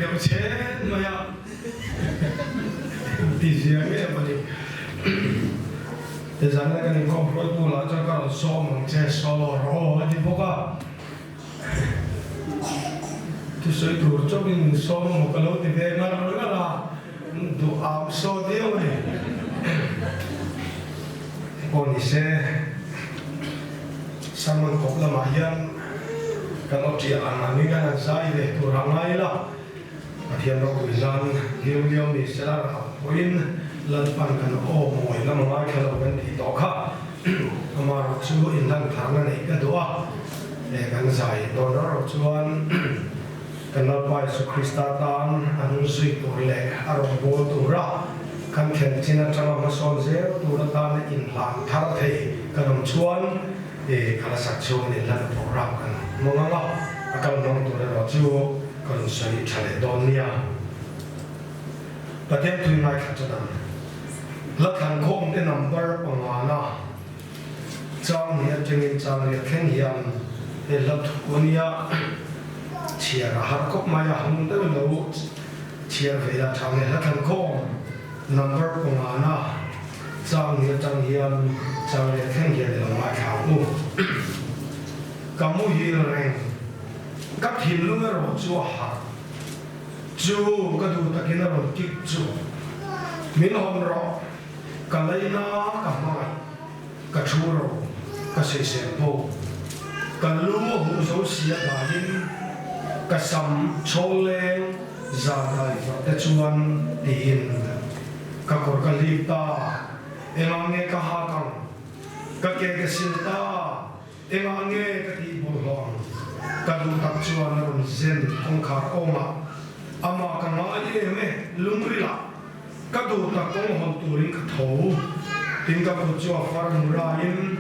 deuh chhen mai a, ti zia nge maw ni. Zan a kan inkhawm hruaitu lah chuan ka rawn sawm ang che solo rawh aw a ti bawk a. Thusawi tur chauhin min sawm amaw ka lo ti ve ngar ngar a, duh am saw diau a ni. Pawh ni se, sermon kawp lamah hian kan aw ṭiah ang angin kan han zai ve tur a ngai la, Pathian ropui nan liau liau ni se la rah pawhin Lalpan kan aw mawi lam a ngaithla lo kan tih tawh kha. Amaherawh chu inhlan tharna neih ka duh a, he kan zai dawn rau rau chuan kan Lalpa Isu Krista tan a hnung zui tur leh a rawngbâwl tura kan thlen chin aṭanga hmasawn zel tur atana inhlan thar thei kan awm chuan ka la sak chhungin inhlan program kan hmang ang a, a kal hmang tur erawh chu ka rawn sawi ṭha leh dawn nia. Pathian tui ngaithla chu dan. Hla thlankhawm te number pangana chang ni atangin chang riat thleng hian he hla thu ania chhiar a har khawp mai a, hmun deuh in lo chhiar ve ila tha nge. Hla thlankhawm number pangana chang ni atang hian chang riat thleng hian i lo ngaithla ang u. Ka muhil reng, ka thinlung erawh chu a harh. Chu ka duh takin a rawn kik chu min hawn rawh, ka leina ka hmangaih, ka thu ro, ka sawisel pawh, ka lu a huh zo si a dahin ka sam chhawl leng zan dai vak te chuan tiin ka kawr ka hlip ta, engah nge ka hak ang, ka ke ka sil ta. Engah nge ka tih bawlhhlawh ang? Ka duh tak chuan a rawn zen kawngkhar awmah amah ka ngai em e, lungrilah ka duh tak kawng hawn turin ka tho. Tin ka kut chu a far murain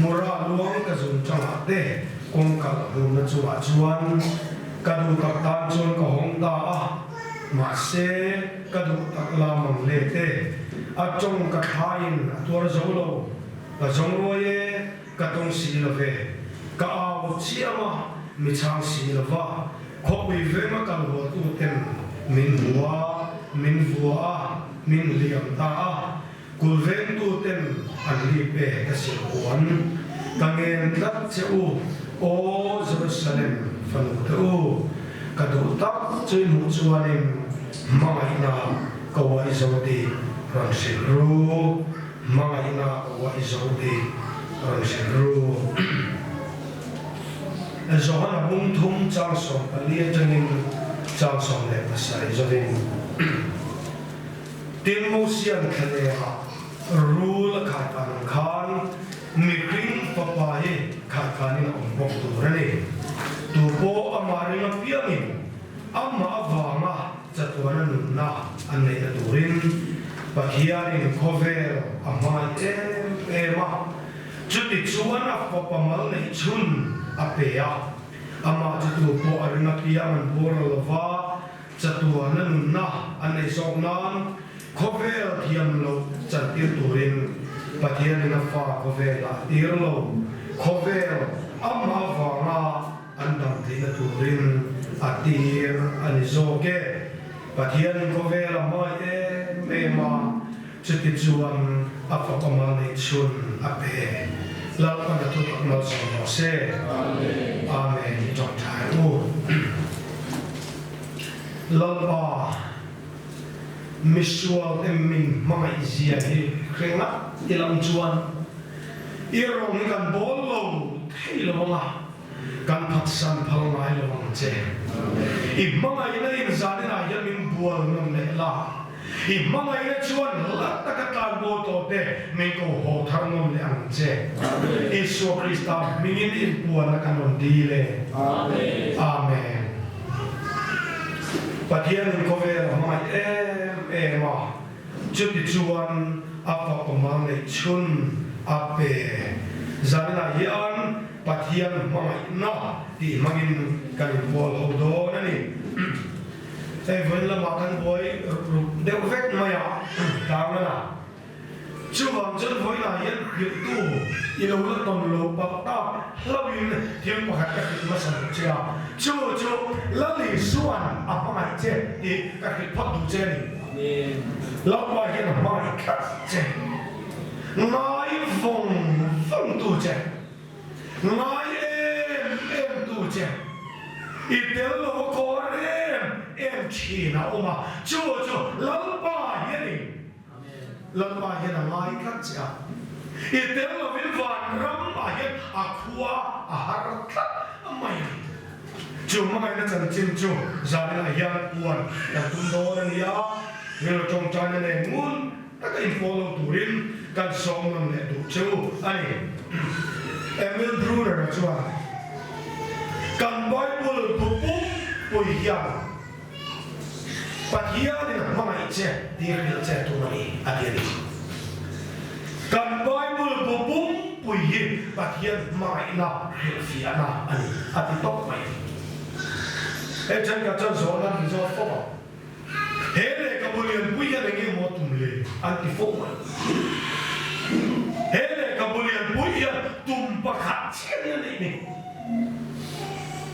mura luang ka zun tangah te kawng kalh hurna chungah chuan ka duh tak tan chuan ka hawng ta a, mahse ka duh tak la mang let e, a tawng ka thlaiin a tuar zo lo, ka zawng ruai e. Ka tawng si lo ve. Ka au chiam a, mi chhang si lo va. Khawpui venga kal hualtu ten min hmu a, min vua a, min hliam ta a. Kul vengtu ten an lip e ka sil kuan. Ka ngen tlat che u, Aw Jerusalem fanu te u, ka duh tak chu i hmuh chuanin hmangaihna ka uai zo tih rawn hrilh ru. Hmangaihna ka uai zo tih rawn hrilh ru. Johana bung thum chang 14 atangin chang 17 zawin Tin Mosian thlalengah rul a khaikan ang khan mihring fapa hi khaikanin a awm bawk tur a ni. Tu pawh amah ring apiangin amah avanga Chatuana nunna an neihna turin Pathianin khawvel a hmangaih em em a, chuti chuan a fapa mal neih chhun a pe a. Amah chu tu pawh a ring apiang an boral lo va, chatuana nunna an neih zawk nan khawvel thiam loh chantir turin Pathianin a fa khawvelah a tir lo. Khawvel amah avanga An dam theihna turin a tir a ni zawk e. Pathianin khawvel a hmangaih em em a, chuti chuan a fapa neih chhun a pe. Lalpan a thutak malsawm rawh se. Amen. I tawngtai u. Lalpa, misual te min hmangaih zia hi hre ngat ilang chuan i rawng hi kan bawl lo thei lo ang a. Kan phatsan phal ngai lo ang che. I hmangaihna in zaninah hian min bual nawn leh la. I hmangaihna chuan hla taka tlan bo tawh te min ko haw thar nawn leh ang che. Isua Krista hmingin inpuanna kan rawn dil e. Amen. Pathianin khawvel a hmangaih em em a, chuti chuan a fapa mal neih chhun a pe. Zaninah hian Pathian hmangaihna tih hmangin kan inbual ho dawn a ni. Hei vawiin lamah kan buai ruk ruk deuh vek mai a, tlang a na. Chuvang chuan vawiinah hian hrilhtu i lo la tawn lo palh tak hlauhin thil pakhat ka hrilh hmasa duh che a, chu chu Lal Isua'n a hmangaih che tih ka hrilh phawt duh che a ni. Lalpa hian a hmangaih tlat che, ngai vawng vawng tu che. Ngai em em tu che i tel lo a kawr em em thin a awm a, chu chu Lalpa hi a ni. Lalpa hian a ngai tlat che a, i tel lovin vanram ah hian a khua a har tlat mai a ni. Chu hmangaihna chanchin chu zaninah hian puan kan tum dawn a ni a, rilru tawngtaina nen ngun Taka inpawl lo turin kan sawm nawn leh duh che u a ni. Emil Brunner-a chuan, Kan Bible bu pumpui hian Pathianin a hmangaih che tih hrilh che tum a ni, a ti a ni. Kan Bible bu pumpui hi Pathian hmangaihna hrilhfiahna a ni, a ti tawp mai. Hei thenkhat chuan zawhna an inzawt fawk ang. He lehkhabu lianpui hian eng nge maw tum le? an ti fo mai. He lehkhabu lianpui hian tum pakhat chiah hi a neih ni.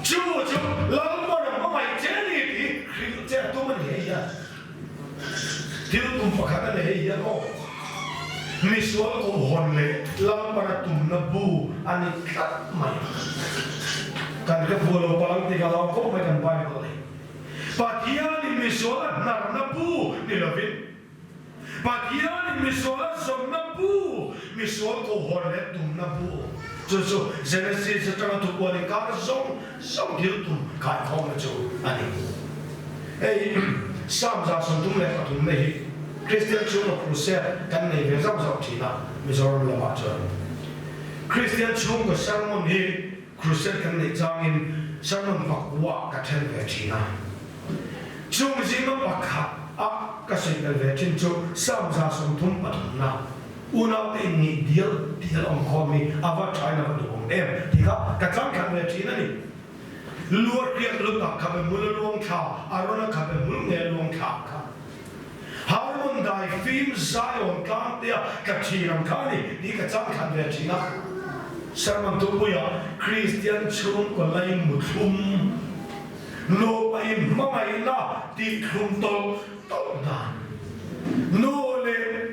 Chu chu Lalpan a hmangaih che a ni tih hrilh che a tum a ni hei hian. Thil tum pakhat a nei hei hian aw. Misual kohhawn leh Lalpan a tumna bu a ni tlat mai. Kan ka phuah lo palang tikah lo khawp mai kan Bible hi. Pathianin misual a hnarna bu ni lovin, Pathianin misual a zawnna bu, misual kohhawn leh tumna bu, chu chu Genesis atanga thupuan inkar zawng zawng thil tum khaikhawmna chu a ni. Hei Psalm 133 na hi Kristian chhungkaw crusade kan nei ve zauh zauh thin a, Mizoram lamah chuan Kristian chhungkaw sermon hi Crusade kan neih changin sermon pakua ka then ve thin a. Chung zinga pakhat a ka sawi tel ve thin chu Psalm 133 na unaute in nih dial dial awm khawm hi a va thain a va duhawm em tih kha ka changkhat ve thin a ni. Luar riak lutak khabe hmul a luang thla, Arona khabe hmul nge a luang thla kha. Harmon dai fim Zion tlang tea ka thin ang kha a ni tih ka changkhat ve thin a. Sermon thupuiah Kristian chhungkaw lei muthlum, nupa inhmangaihna tihthlum tawlh tawlh dan, nu leh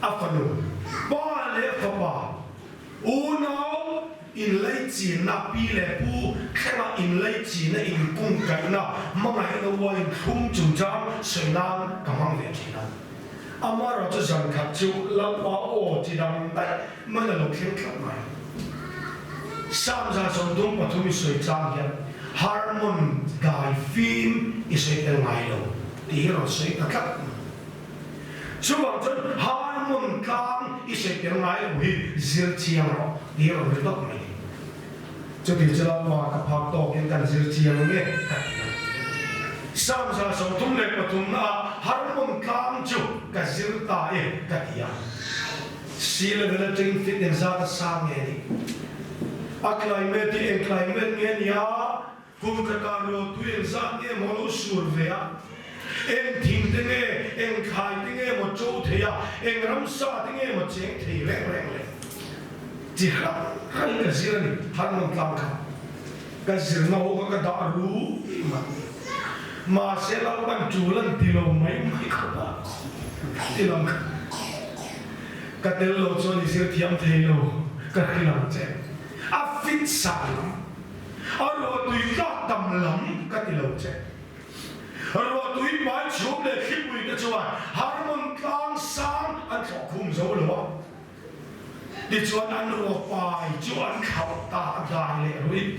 a fanu, pa leh fapa, Unau inlaichinna, pi leh pu thlenga inlaichinna, inkungkaihna, hmangaihna uain thlum chungchang sawi nan ka hmang ve thin a. Amaherawh chu zan khat chu Lalpa aw chi dang daih man a lo thleng tlat mai. Psalm 133 i sawi chang hian Harmon dai fim i sawi tel ngai lo tih hi rawn sawi ta tlat mai. Chuvang chuan Harmon tlang i sawi tel ngai lo hi zir chiang rawh tih a rawn ri dawt mai. Chuti chu Lalpa ka phak tawkin kan zir chiang nge ka ti a. Psalm 133 naah Harmon tlang chu ka zir ta e ka ti a. Sea level atangin feet engzat a sang nge ni? A climate hi eng climate nge nia? Kum khatah rualpui engzat nge maw lo sur ve a, eng thing te nge, eng thlai te nge maw cho thei a, eng ramsa te nge maw cheng thei reng reng le. Chi hrang hrangin ka zir a ni, Harmon tlang kha ka zirna ho kha ka dah ru mai. Mahse Lalpan tul an ti lo mai mai khawp a, ti lam kha ka tel lo chuan i zir thiam thei lo, ka hrilh ang che. A fit sa lam. A ruahtui tlak tam lam ka ti lo che. Ruahtui pai chhum leh thlipui te chuan Harmon tlang sang an thlawh khum zo lo a. Tichuan an ruah pai chu an thlauh ta a dai leh ruih.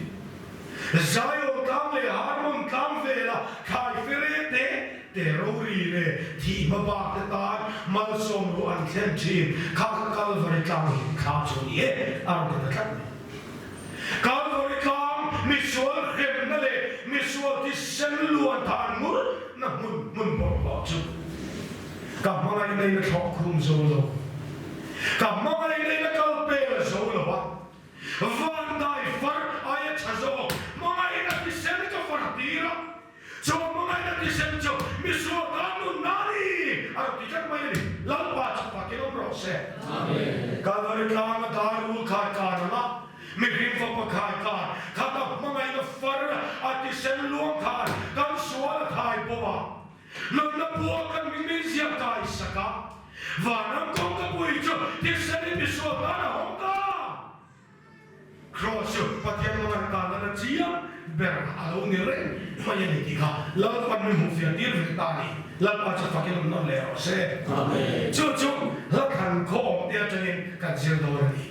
Zion tlang leh Harmon tlang vela thlai fere te te rori leh thih hma bak te tan malsawm ruah an thlen thin kha kha Kalvari tlang hlim thla chu ni e a rawn ti ta tlat mai. Kalvari tlang misual hremna leh misual thisen luan than ngur na hmun hmun bawlhhlawh chu ka hmangaihna in a thlawh khum zo lo. Ka hmangaihna in a kal pel zo lo a, van dai far aia tha zawk hmangaihna thisen ka far tir a, Chu hmangaihna thisen chu misual tan nun na ni a rawn ti tlat mai a ni. Lalpa chu fak. se. Kalvari tlanga dar rul khai kan ang a, mihring fapa khai kan, khata hmangaihna far a tisen luang khan kan sual a thai bo a, nunna pua kan mihring ziak kai sak a, vanram kawngka pui chu tisenin misual tan a hawng ta. Kraws chu Pathian hmangaih tan nana chiang ber a lo ni reng mai a ni tih kha Lalpan min hmuhfiah tir ve ta a ni. Lalpa chu fakin awm nawn leh rawh se. Chu chu hla thlan khawm te atangin kan zir dawn a ni.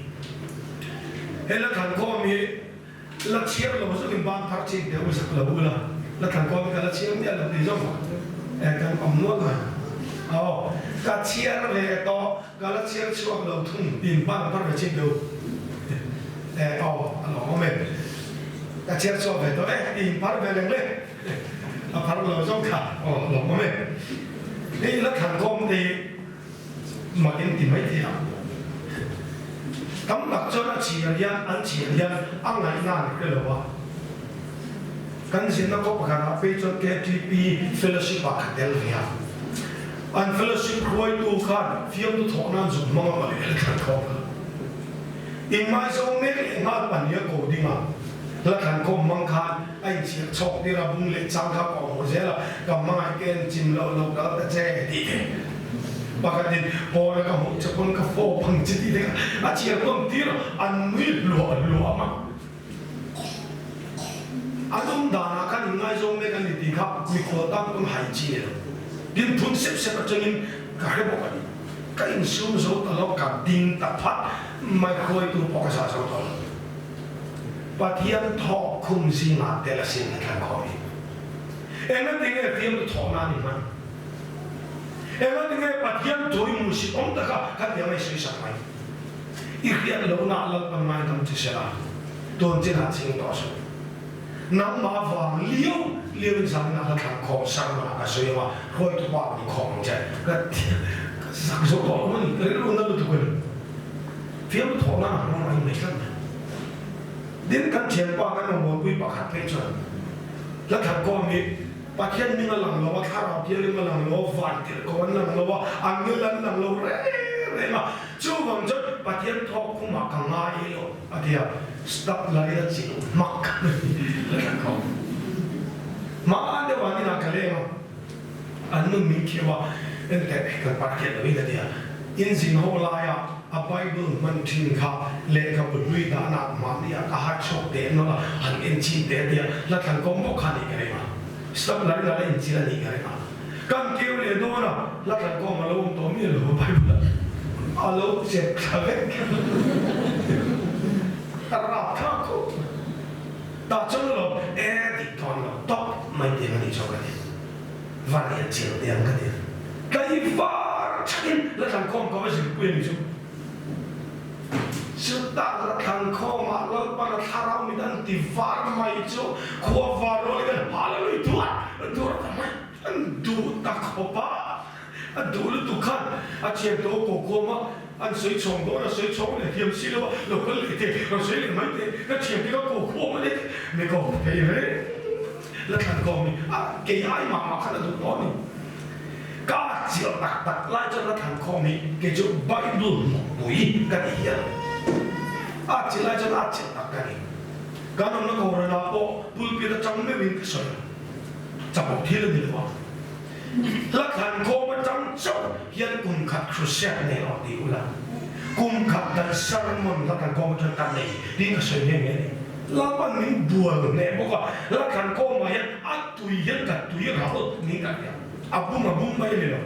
He hla thlan khawm hi la chhiar lo zawkin ban phar chik deuh zak lo ula, hla thlan khawm hi ka la chhiar miah lo tih zawng kan awm nual mai. Aw, ka chhiar ve tawh. Ka la chhiar chhuak lo thung tin pan phar ve chik deuh e aw a lawm awm e. Ka chhiar chhuak ve tawh e tin phar ve leng le a phar lo zawng kha aw a lawm awm e. Hei la thlan khawm te hi mak in ti mai thei ang. Tam tak chuan a chhiar hian an chhiar hian a ngaihna an hre lo a. Kan zinna khaw pakhatah phei chuan KTP Fellowship ah ka tel ve a. An fellowship hruaitu khan fiamtu thawh nan zuk hmang a mawle la thlan khawm kha. Inngaizawng mek leh nghal pahnih a ko ding a, la thlan khawm hmang khan a inchhiah chhawk tir a, bung leh chang kha ka awm zel a, ka hmangaih te an chim loh lo kal ta che tih te. Pakhatin Paula ka hmuh che pawn ka fawp ang che tih te kha a chhiar tawn tir a, an nui hluah hluah a. An awm danah khan inngaizawng mek an ni tih kha mikhual tan pawn hai chi ni lo. Tin, phun sep sep atangin ka hre bawk a ni. Ka insum zo ta lo, ka ding ta phat mai hruaitu pawh ka zah zo tawh lo. Pathian thawk khum zingah tel asin a thlan khawp hi. Engatinge fiamtu thawhna a ni hman? Engatinge Pathian thawi muhsit awm taka khatiang a i sawisak mai? I hriat lohna Lalpan ngaidam che sela, tun chinah ching tawh suh. Nangmah vang liau liauin zanin a hla thlan khawm sermon-ah ka sawi ang a, hruaitu pa ka ni khawm ang che. Ka ka zak zo tawh lo a ni, ka rilru na lutuk a ni. Fiamtu thawh nan a hmang mai mai tlat mai. Tin, kan thianpa kan rawngbawlpui pakhat phei chuan hla thlan khawm hi Pathian hming a lang lo a, Thlarau Thianghlim a lang lo a, Vantirhkoh an lang lo a, Angel an lang lo reng reng a, chuvang chuan Pathian thawk khumah ka ngai lo a ti a, stap la ila chi hmak la thlan khawp. Hma deuh ah ninah ka leng a, an nun min khiau a, enteh kan parket lo in a ti a, in zin ho laia a Bible hman thin kha lehkhabu hlui dahna mahni ah ka hai chhuak teh nawlh a, han en chin teh a ti a, hla thlan kawng bawk kha a nih ka ring a, stop la rin a la inchil a nih ka ring a, kan keu leh dawn a, hla thlan kawng a lo awm tawh miah lo a Bible ah a lo chep thla vek a rapthlak khawp mai. Tah chuan lo e dik dawn lo tawp mai tiang a nih chu ka ti. Van hian chiang te ang ka ti. Tlaivar thakin la thlankhawm ka va zirpui a ni chu. Chutah la thlankhawmah Lalpana thlarau mit an ti var mai chu khua var rualin an hal a lui duar duar ta mai. An duh ta khawp a, a duh lutuk khan a thian tawh ko khawm a, an sawi chhawng dawn a sawi chhawng leh thiam si lo a, lo kal leh teh, rawn sawi leh mai teh, ka thian te ka ko khawm a ni teh, mi ko thei reng. La thlan khawm ni a, kei ai mah mah khan a duh tawh a ni. Ka at chiah tak tak lai chuan la thlan khawm hi kei chu Bible mawpui ka ti hial. A at chiah lai chuan a at chiah tak ka ni. Kan awmna Koran ah pawh pulpit atang meuhin ka sawi a, chapawh thil a ni lo a. La thlan khawm atang chauh hian kum khat crusade nei rawh ti ula, kum khat dan sermon la thlan khawm atang ka nei tiin ka sawi nghe nghe a ni. Lalpan min bual hneh bawk a, la thlan kawmah hian a tui hian ka tui ral niin ka hria. A bum a bum mai a ni lo.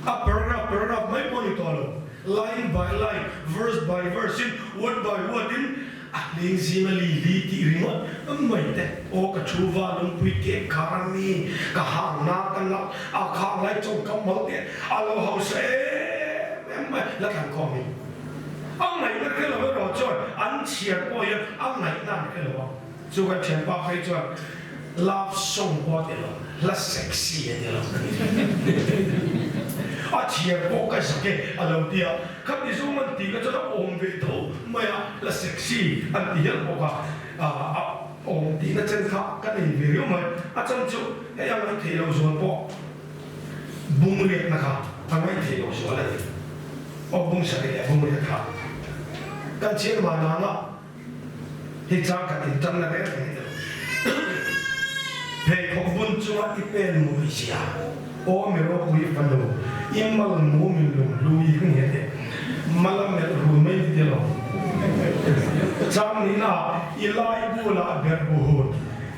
A paragraph paragraph mai pawh a ni tawh lo. Line by line, verse by verse in, word by word in a hleng zing a li li tih ringawt mai te. Aw ka thu va lungpui kek khar a mi, ka hang na ka nalh a khang lai chawngkam mal te a lo hausa em em mai la thlan khawm hi. A ngaihna hre lo erawh chuan an chhiar pawh hian a ngaihna an hre lo a. Chu kan thianpa phei chuan love song pawh a ti lo, hla sexy a ti lo. A chhiar pawh ka zak e a lo ti a. Khati zawng an tih kha chuan a awm ve tho mai a, hla sexy an ti hial bawk a. A awm tihna chen kha ka nei ve riau mai. A chan chu hei a ngaihtheih lo zual pawh bung riakna kha a ngaihtheih lo zual a ni. Aw bung sarih leh bung riat kha kan chhiar mah nana hi chang khat in tan na reng reng ni lo. Pheikhawk bun chunga i pen mawi zia aw mi ropui fanu i mal mu min lung hlui ka nge teh mal a melh run mai ni te lo. Chang nihna ah i lai bulah berh bu hut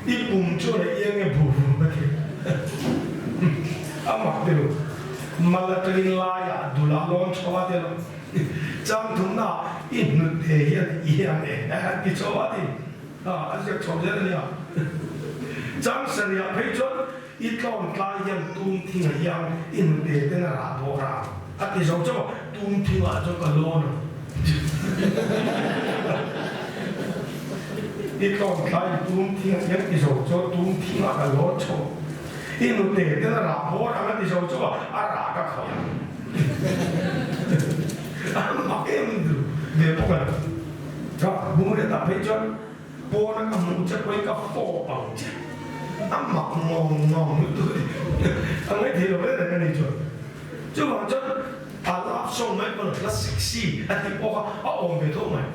i pum chuan a iang e bu vum ka ti. A mak te lo. Mal atangin laiah dulah lawn chho a ti lo. Chang thumna i hnut te hian i hiam e a ti chho a ti. A ziak chho zel a nia. Chang sarihah phei chuan i tlawm tlai hian tum thing a hiang i hnute ten a rah bawk a a ti zo chauh a, tum thingah chuan ka lawn ang. I tlawm tlai i tum thing a hiang ti zo chuan tum thingah ka lawn chho. I hnute ten a rah bawr ang a ti zo chauh a, a rah ka khawih ang. A mak em duh ve bawk a ni. Ka bungriat ah phei chuan pawna ka hmuh che pawhin ka fawp ang che. A mak ngawng ngawng lutuk a ni. A ngaithei lo reng reng a ni chuan. Chuvang chuan a love song mai pawn hla sexy a tih pawh kha a awm ve tho mai.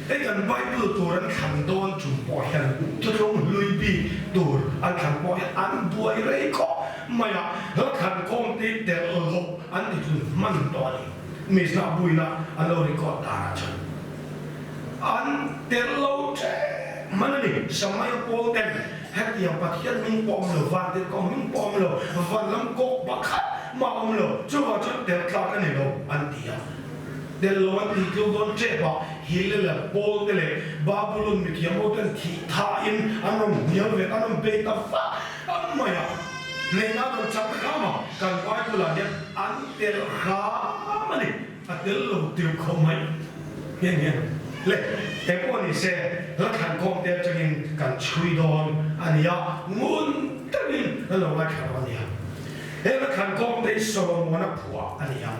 Hei kan Bible tur an thlan dawn chung pawh hian thuthlung hlui bik tur an thlan pawh hian an buai rei khawp mai a, hla thlan khawm te telh loh an ti tlun hman tawh a ni. Mishnah buina an lo record danah chuan an telh lo ṭep hman a ni. Samaia pawl ten hetiang Pathian hming pawh awm lo, vantirhkoh hming pawh awm lo, van lam kawk pakhat mah awm lo, chuvang chuan telh tlak a ni lo an ti a. Tel lo an tih tluk dawn tep a, Hillel Paul te leh Babulon mithiam ho ten thih tha in an rawn hnial ve, an rawn bei ta vak ang mai a. Hnehna an rawn chak hram a, kan Bible ah hian an tel hram a ni, a tel lo tir khawp mai nghe nghe. Le, engpawh ni se, hla thlankhawm te atangin kan chhui dawn a nia, ngun takin an lo ngaithla dawn a nia. He hla thlankhawm te hi Solomon-a phuah a ni a.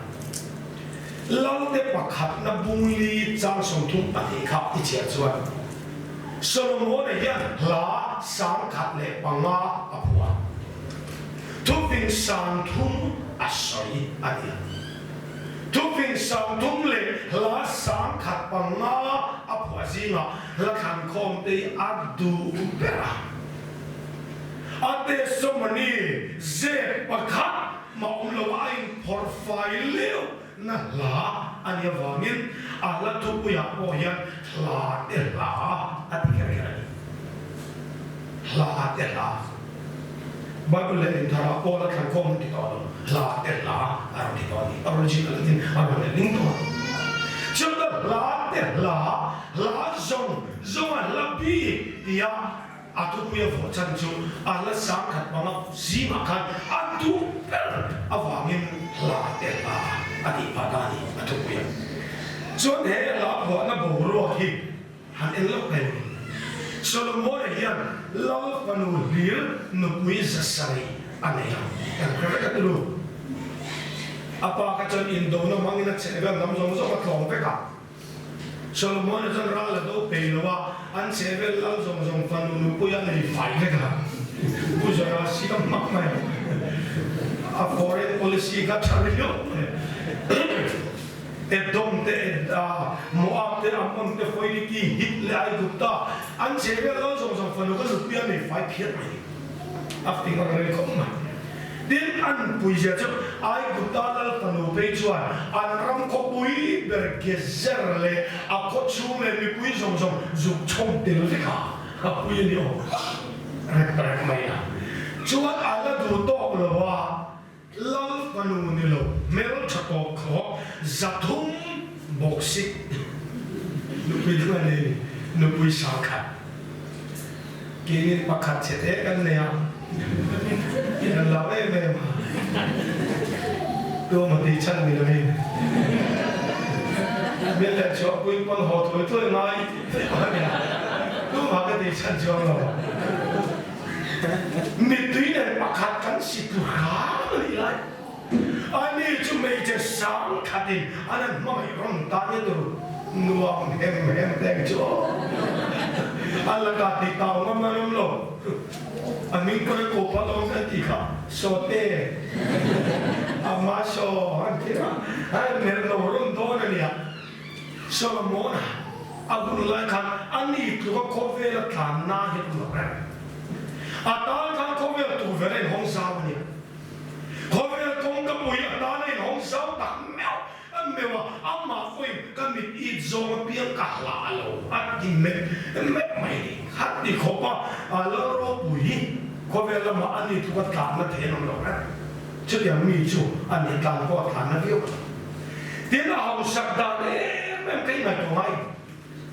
Lalte pakhatna bungli chang 32 kha i chhiar chuan Solomon-a hian hla 1005 a phuah. Thuping 30 a sawi a ni a. Thuping 30 leh hla 1005 a phuah zingah hla thlankhawm te hi a duh ber a. A testimony zep pakhat Mah awm lo a inphawrh fai leuh na hla a nih avangin a hla thupuiah pawh hian hla te hla a ti kher kher a ni. Hla te hla. Bible leh Intharah pawh la thlankhawm an ti tawh lo, hla te hla a rawn ti tawh a ni. A original in a rawn leh ling tawh a. Chuta hla te hla, hla zawng zawnga hla bik tia A thupui a vuah chan chu a hla 1005 zingah khan a duh ber avangin hla te hla a tih phah ta a ni a thupui a. Chuan he hla phuahna boruak hi han en lawk mai lo. Solomon-a hian Lal fanu hlir nupui 700 a nei a, kan hre vek a ti lu. A pa kha chuan indona hmangin a chheh vel lam zawng zawng a tlawm vek a. Solomon-a chuan ral a do pei lo a, an chhehvel lal zawng zawng fanu nupui a nei fai vek a, Pu Zara siam hmak mai a foreign policy kha tha riau mai. Edom te, Moab te, Ammon te, Foiniki, Hit leh Aigupta an chhehvel lal zawng zawng fanu kha nupui a nei fai phiat mai. A fing ang reng khawp mai. Tin, an puizia chu Aigupta lal fanu phei chuan an ram khawpui ber Gezer leh a khaw chhung leh mipui zawng zawng zuk chhawm tel vek a, a pui a ni awm rek rek mai a. Chuan a la duh tawk lo a, lal fanu ni lo hmeltha tawp khawp 300 bawk si nupui dang a nei nupui 10,000. Keinin pakhat che te kan nei a, kan lau em em a, tuama tih chhan ni lovin min leh chhuahpui pawn haw thawi thawi ngai tih theih pawh a nia, tumah ka tih chhan chuang lo. Mittui nen pakhat kan si tlu hram a nih lai, ani chu hmeichhe 10,000 in an an hmangaih rawn ta nia tur nuam hem hem teng chu aw. A lakah tih tau ngam an awm lo. A hming pawh hi ko phal awm kan tih kha Sawte Ama Saw an ti a, a mer lo rawn dawn a nia. Solomon-a a hun lai khan a ni tluka khawvel a tlan na hi a awm lo reng. A tan khan khawvel tukverh a inhawng zau a nia. Khawvel kawngka pui a tan a inhawng zau tak meuh meuh a, amah pawhin ka mit it zawng apiang ka hlah lo a ti mep mep mai ni. Khat ti khawp a, a lal ropui hi khawvel lamah a ni tluka tlanna thei an awm lo reng. Chutiang mi chu a ni tlan pawh a tlanna viau a ni. Tin, a hausak dan em em ka ingaihtuah ngai.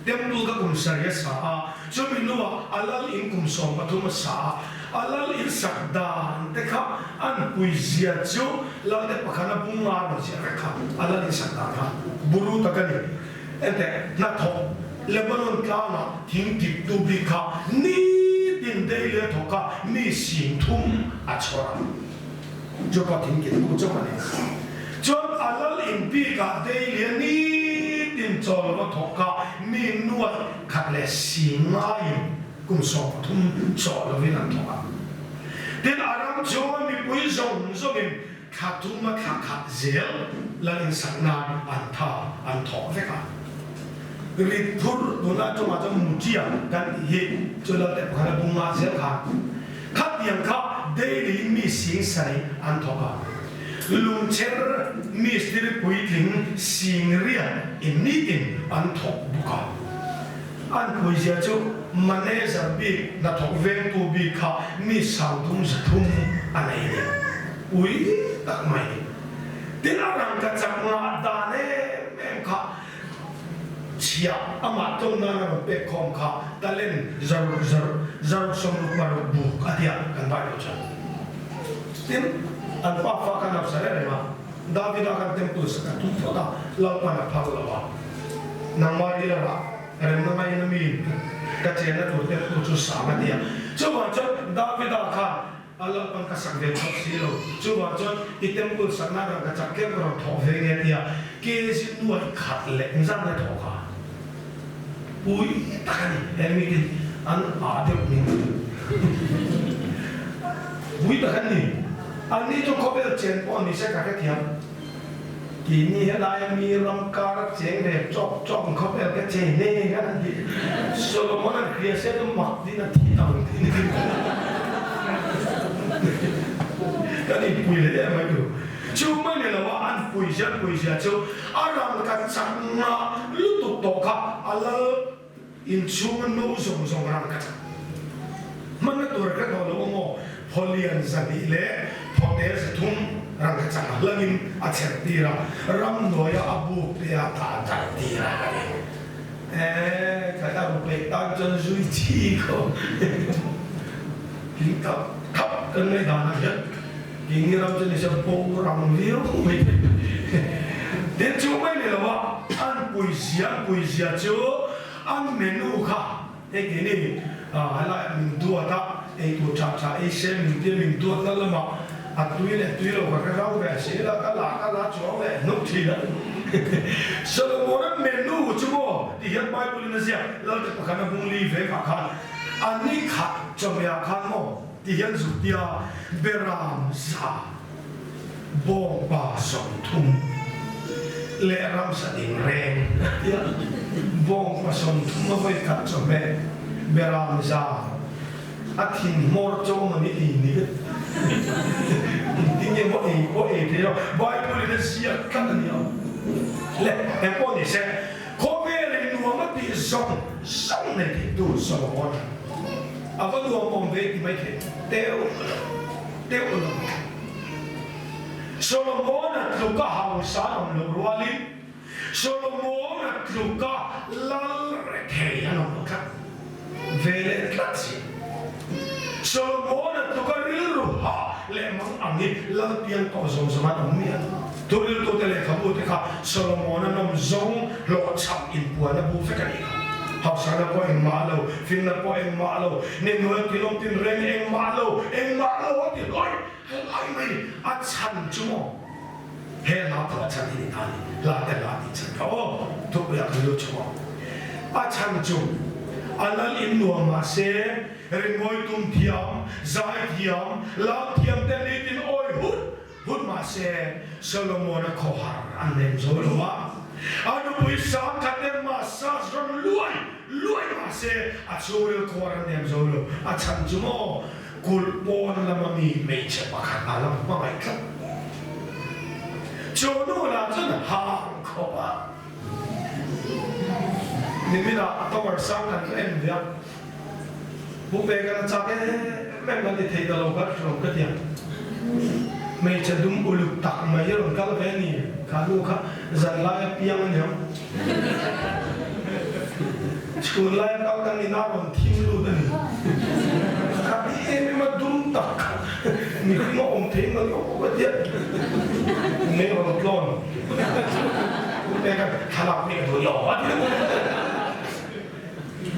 Temple ka kum sarih a sa a, chumi hnuah a lal in kum 13 a sa a, a lal in sak dan te kha an pui zia chu lal te pakhat a bung ngar lo chiah vek kha a lal in sak dan kha buru tak a ni. Enteh, hnathawk Lebanon tlangah thing kip tu bik kha nitin daily a thawk a, mi 3000 a chhawr a. Chu pawh thing kip tu chauh a ni. Chuan a lal in bikah daily a nitin chawl lo va thawk a, mi nuai khat leh si ngaiin kum 13 chawl lovin an thawk a. Tin, a ram chhunga mipui zawng zawngin thla thum a thla khat zel lal in sak nan an tha an thawh vek a. Rit phur tunlai tawngah chuan mutia kan tih hi chu lal te pakhat a bung ngah zel khan khatiang kha daily in mi sing sarih an thawk a. Lungchher mistiri puitling sing riat in nitin an thawk bawk a. An puizia chu manager bik hnathawk vengtu bik kha mi 330 a nei a ni. Ui tak mai ni. Tin a rangka chak ngah dan em em kha chhiah amah tlawm nan a rawn pek khawm kha talent zaruk zaruk zaruk 66 buk a tia kan Bible chuan. Tin an pa fa khan a hausa reng reng a, Davida khan temple sak a tum phawt a, Lalpan a phal lo a. Nangmah ri lamah remna ngaiin a mi ka chenna tur temple chu sang a ti a. Chuvang chuan Davida khan a Lalpan ka sak ve phawt si lo. Chuvang chuan i temple sakna rang ka chak tlem ka rawn thawk ve nge a ti a. Kg nuai khat leh engzat nge thawk a? Pui tak a ni. He mite hi an ah deuh ning. Pui tak an ni. Anni chu khawvel chen pawh ni se ka hrethiam. Keini helaia mi ram kar a cheng ve chawk chawk ang khawvel ka chei hle hian an ti. Solomon an hria se chu mak tiin a thi ang tiin kan inpui leh em mai tur. Chu mai ni lo a an pui zia an pui zia chu a ram ka chak ngah lutuk tawh kha a lal inchhunga no zawng zawng ram ka chak. Hmanna tur ka tawh lo amaw Phawlian 200 leh Phawte 300 rangkachak hlangin a chher tir a, ramhnuaia a buk te a tah darh tir a ka ti. Eeh, ka hla ru peih tan chuan zui chi ko in kap khap kan ngaihdan ah hian keini ram chu nise bo rang viau mai tin chu mai ni lo a, an pui zia an pui zia chu an menu kha Hei keini helai min duat a, eitur tha tha ei se min tia min duat na lamah a tui leh tui lo ka hre rau ve si la, ka la ka la chuang leh hnuk thin a. Solomon-a menu chu maw ti hian Bible in a ziak, Lalte pakhat a hmung li ve kah khan a ni khat chawhmeh khan maw ti hian zuk tia Beram 100 bawngpa 30 leh ramsa ding reng a ti a, bawngpa 30 a vawi khat chawhmeh Beram 100 a thin hmawr chaw mawni ei ni ka ti. Engtin nge maw ei pawh ei thei lo, Bible in a ziak tlat a ni ang. Le, engpawh ni se, khawvel in nuam a tih zawng zawng nei thei tu Solomon a va nuam awm ve ti mai thei teuh lo. Teuh lo. Solomon-a tluka hausa an awm loh rualin Solomon-a tluka lal rethei an awm lo tlat ve leh tlat si. Solomon-a tluka rilru hah leh mang ang hi lal piang tawh zawng zawng an awm miah lo. Thuriltute lehkhabu te kha Solomon-a nawm zawng hlawhchham inpuan a bu vek a nih kha. Hausana pawh engmah lo, finna pawh engmah lo, ninnuai tilawm tinreng engmah lo, engmah lo a ti hlawih hlawih mai ni. A chhan chu maw? He hla pawh a chhan hi ni ta ni, hla te hla tih chhan kha aw, thupui ah kan lut chho ang. A chhan chu. A lal in nuam mahse, ringawi tum thiam, zai thiam, lam thiam te nitin awi hut hut mahse, Solomon-a khawhar an nem zo lo a. A nupui sangkhat te massage rawn luai luai mahse, a chhungril khawhar an nem zo lo. A chhan chu maw, kulh pawn lama mi hmeichhe pakhat a la hmangaih tlat. Chu nu lah chuan hang khawp a. Niminah tower sang kan va en ve a, Pu Peka na chak em em kan ti thei ta lo kha hreawm ka ti a. Hmeichhe dum uluk tak mai hi rawn kal ve a ni, kha nu kha zan laia piang a niang. Chhun laia kal kan ni na rawn thim lut a ni. Kha ti em em a dum tak kha mihring a awm thei mai awk awk a ti a, mei rawn tlawn. Peka thlalak nih a duh lo a ti.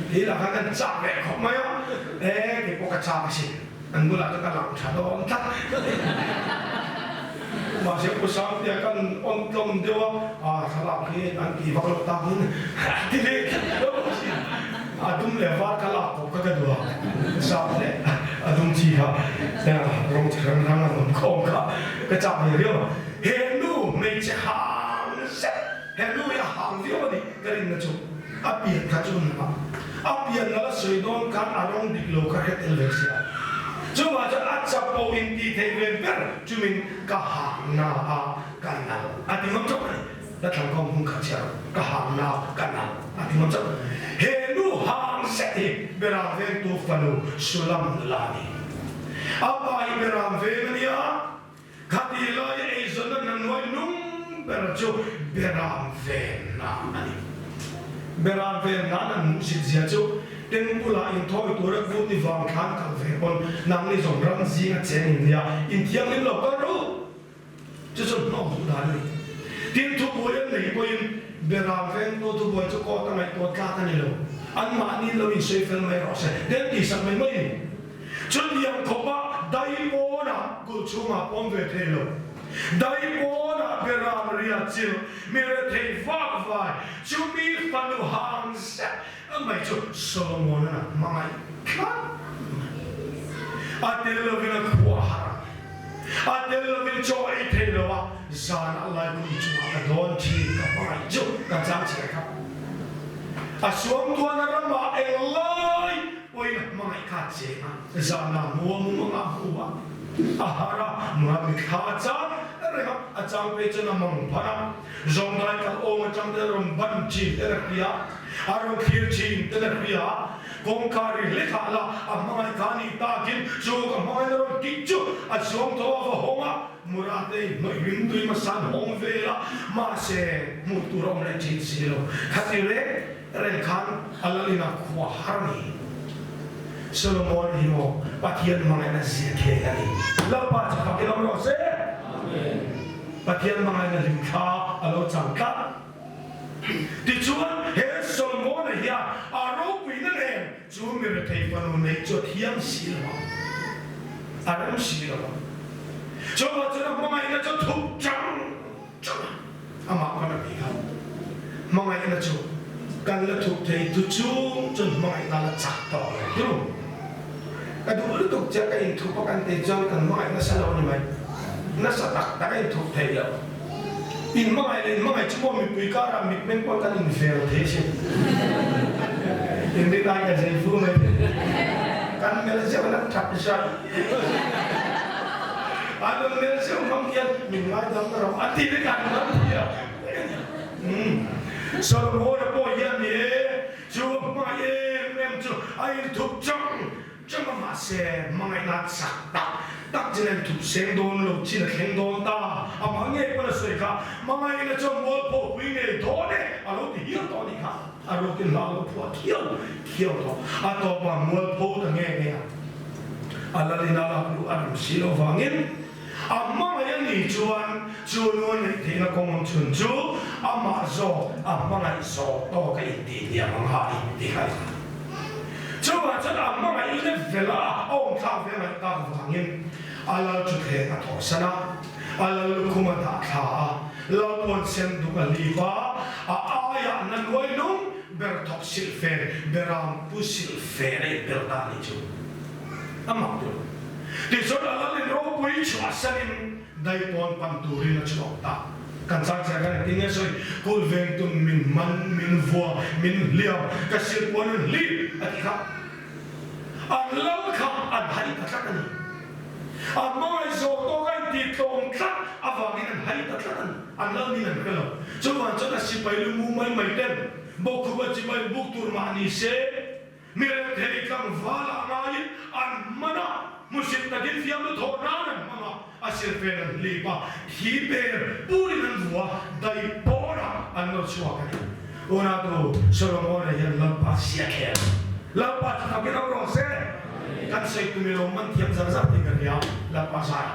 Hi lakah kan chak leh khawp mai a, e kei pawh ka chak a si, an bulah chuan ka lang tha dawn tlat. Mahse Pu Sangtea kan awn tlawm deuh a, a thlalak hi an tih vak loh tak in a ti leh tlat lo a si. A dum leh var ka lak khawp kha ka duh a, sap leh a dum chi kha rawng chi hrang hrang an awm khawm kha ka chak ve riau a. He nu hmeichhe hang zet, he nu hi a hang viau a ni ka rinna chu a pian kha chu nula a pian nala sawi dawn khan a rawng dik lo kha hre tel ve sia. Chuvah chuan a chapo in tih theih ve ber chumin ka hang na a ka nal a ti ngam chauh a ni. La thlang khawm hung khat chhiar ka hang na ka nal a ti ngam chauh. He nu hang zet hi Beram vengtu fanu Sulam nula a ni. A pa hi Beram veng a nia. Khati laia eizawnna hna nuai nung ber chu Beram venna a ni. Beram venna'n an hmuhsit zia chu Temple-ah inthawi tura kut ni vang thlan kal ve pawn nangni zawng ram zinga cheng in nia, inthianghlim lo kal rawh u! Chu chu hnawm duh dan a ni. Tin, thubuai an nei pawhin Beram vengtu thubuai chu court a ngaihtuah tlak a ni lo. Anmahni lo insawi fel mai rawh se, den tihsak mai mai a ni. Chutiang khawpa dai pawnah kulh chhungah pawm ve thei lo. Dai pawnah beram ria chilh mi rethei vak vai chumi fanu hang zet mai chu Solomon-a'n a hmangaih tlat mai. A tel lovin a khuah harh a, a tel lovin chaw ei thei lo a, zanah laikum chungah ka dawn thin ka hmangaih chu kan chang chhe kha. A suangtuahna ramah englai Pawina hmangaih kha a cheng a, zana mua mumang a hmu a, a har a, mura mitthla a chang reng a, a chang phei chuan a mang pharh a, zawngdai kal awng atang ten a rawn ban thin ten a hria, a rawn thlir thin ten a hria, kawngka ri hlek ah lah a hmangaih kha a nih takin chu ka hmangaihna rawn kik chu a zuang tho a va hawng a, mura te inhnawih rim tui hmasa an hawng vel a, mahse hmuh tur a awm leh thin si lo, khati reng Reng khan a lalin a khua har a ni. Solomon hi maw Pathian hmangaihna zia khel a ni. Lalpa chu fak i lo rawh se. Pathian hmangaihna hlimthla a lo chang tlat. Tichuan he Solomon-a hian a ropuina nen chu mi rethei fanu neih chu a thiam si lo a, a rem si lo a. Chuvah chuan a hmangaihna chu thup chang chang a. Amah kan a ti kha. Hmangaihna chu kan la thup thei tu chung chuan hmangaihna la chak tawh lo turu. Ka duh lutuk che ka inthup a kan tih chuan kan hmangaih nasa lo a ni mai. Nasa tak tak a inthup thei lo. Inhmangaih leh inhmangaih chu pawh mipui karah mitmeng pawh kan invel thei sin. Inrinai ka zei fu mai thei. Kan mel zeuh in an that zai. A rawn mel zeuh hmang hian min ngaidam ka rawh a ti vek an man thei a. Solomon-a pawh hian ni e, chu a hmangaih em em chu a inthup chang chang a, mahse hmangaihna chak tak tak chin a inthup seng dawn lo chin a thleng dawn ta. Amah ngei pawn a sawi kha, hmangaihna chuan mualpho pui ngei dawn e a lo ti hial tawh a nih kha. A rukin hla a lo phuah thiau thiau tawh. A tawpah mualpho ta nge nge a. A lalin a lak luh a rem si loh vangin a hmangaih a nih chuan chu nu a neih theihna kawng awm chhun chu amah zawk a hmangaih zawk tawk a intih hniam ang ha i ti kha a ni. Chuvah chuan a hmangaih level a a awm thlak ve ngaih tak vangin a lal thutthleng a thawhsan a, a lal lukhum a dah thla a, lal puan sen duk a hlip a, a aiah na nuai lung. ber thawk silhfen, beram pu silhfen a inbel ta a nih chu. A mak tur. Tichuan a lal in ropui chhuahsanin daipawn pan turin a chhuak ta. Kan chang chiah kan engtin nge sawi, Kulh vengtun min man, min vua, min hliam, ka silhpuan an hlip a ti kha. An lal kha an hai ta tlat a ni. A hmangaih zawh tawk a intih tlawm tlat avangin an hai ta tlat a ni. An lal nin an hre lo. Chuvang chuan a sipai lu mu mai mai ten bawkkhupa chibai buk tur mah ni se, mi rethei tlangval ah ngaiin an hman a, hmusit takin fiamtu thawh nan an hmang a, a silfen an hlip a, thi per purin an vua a, dai pawnah an lo chhuak a ni. Unautu Solomon-a hian Lalpa sia khel. Lalpa chu fakin awm rawh se. Kan sawi tum ilo man thiam zar zar tih ka hria, Lalpa zai.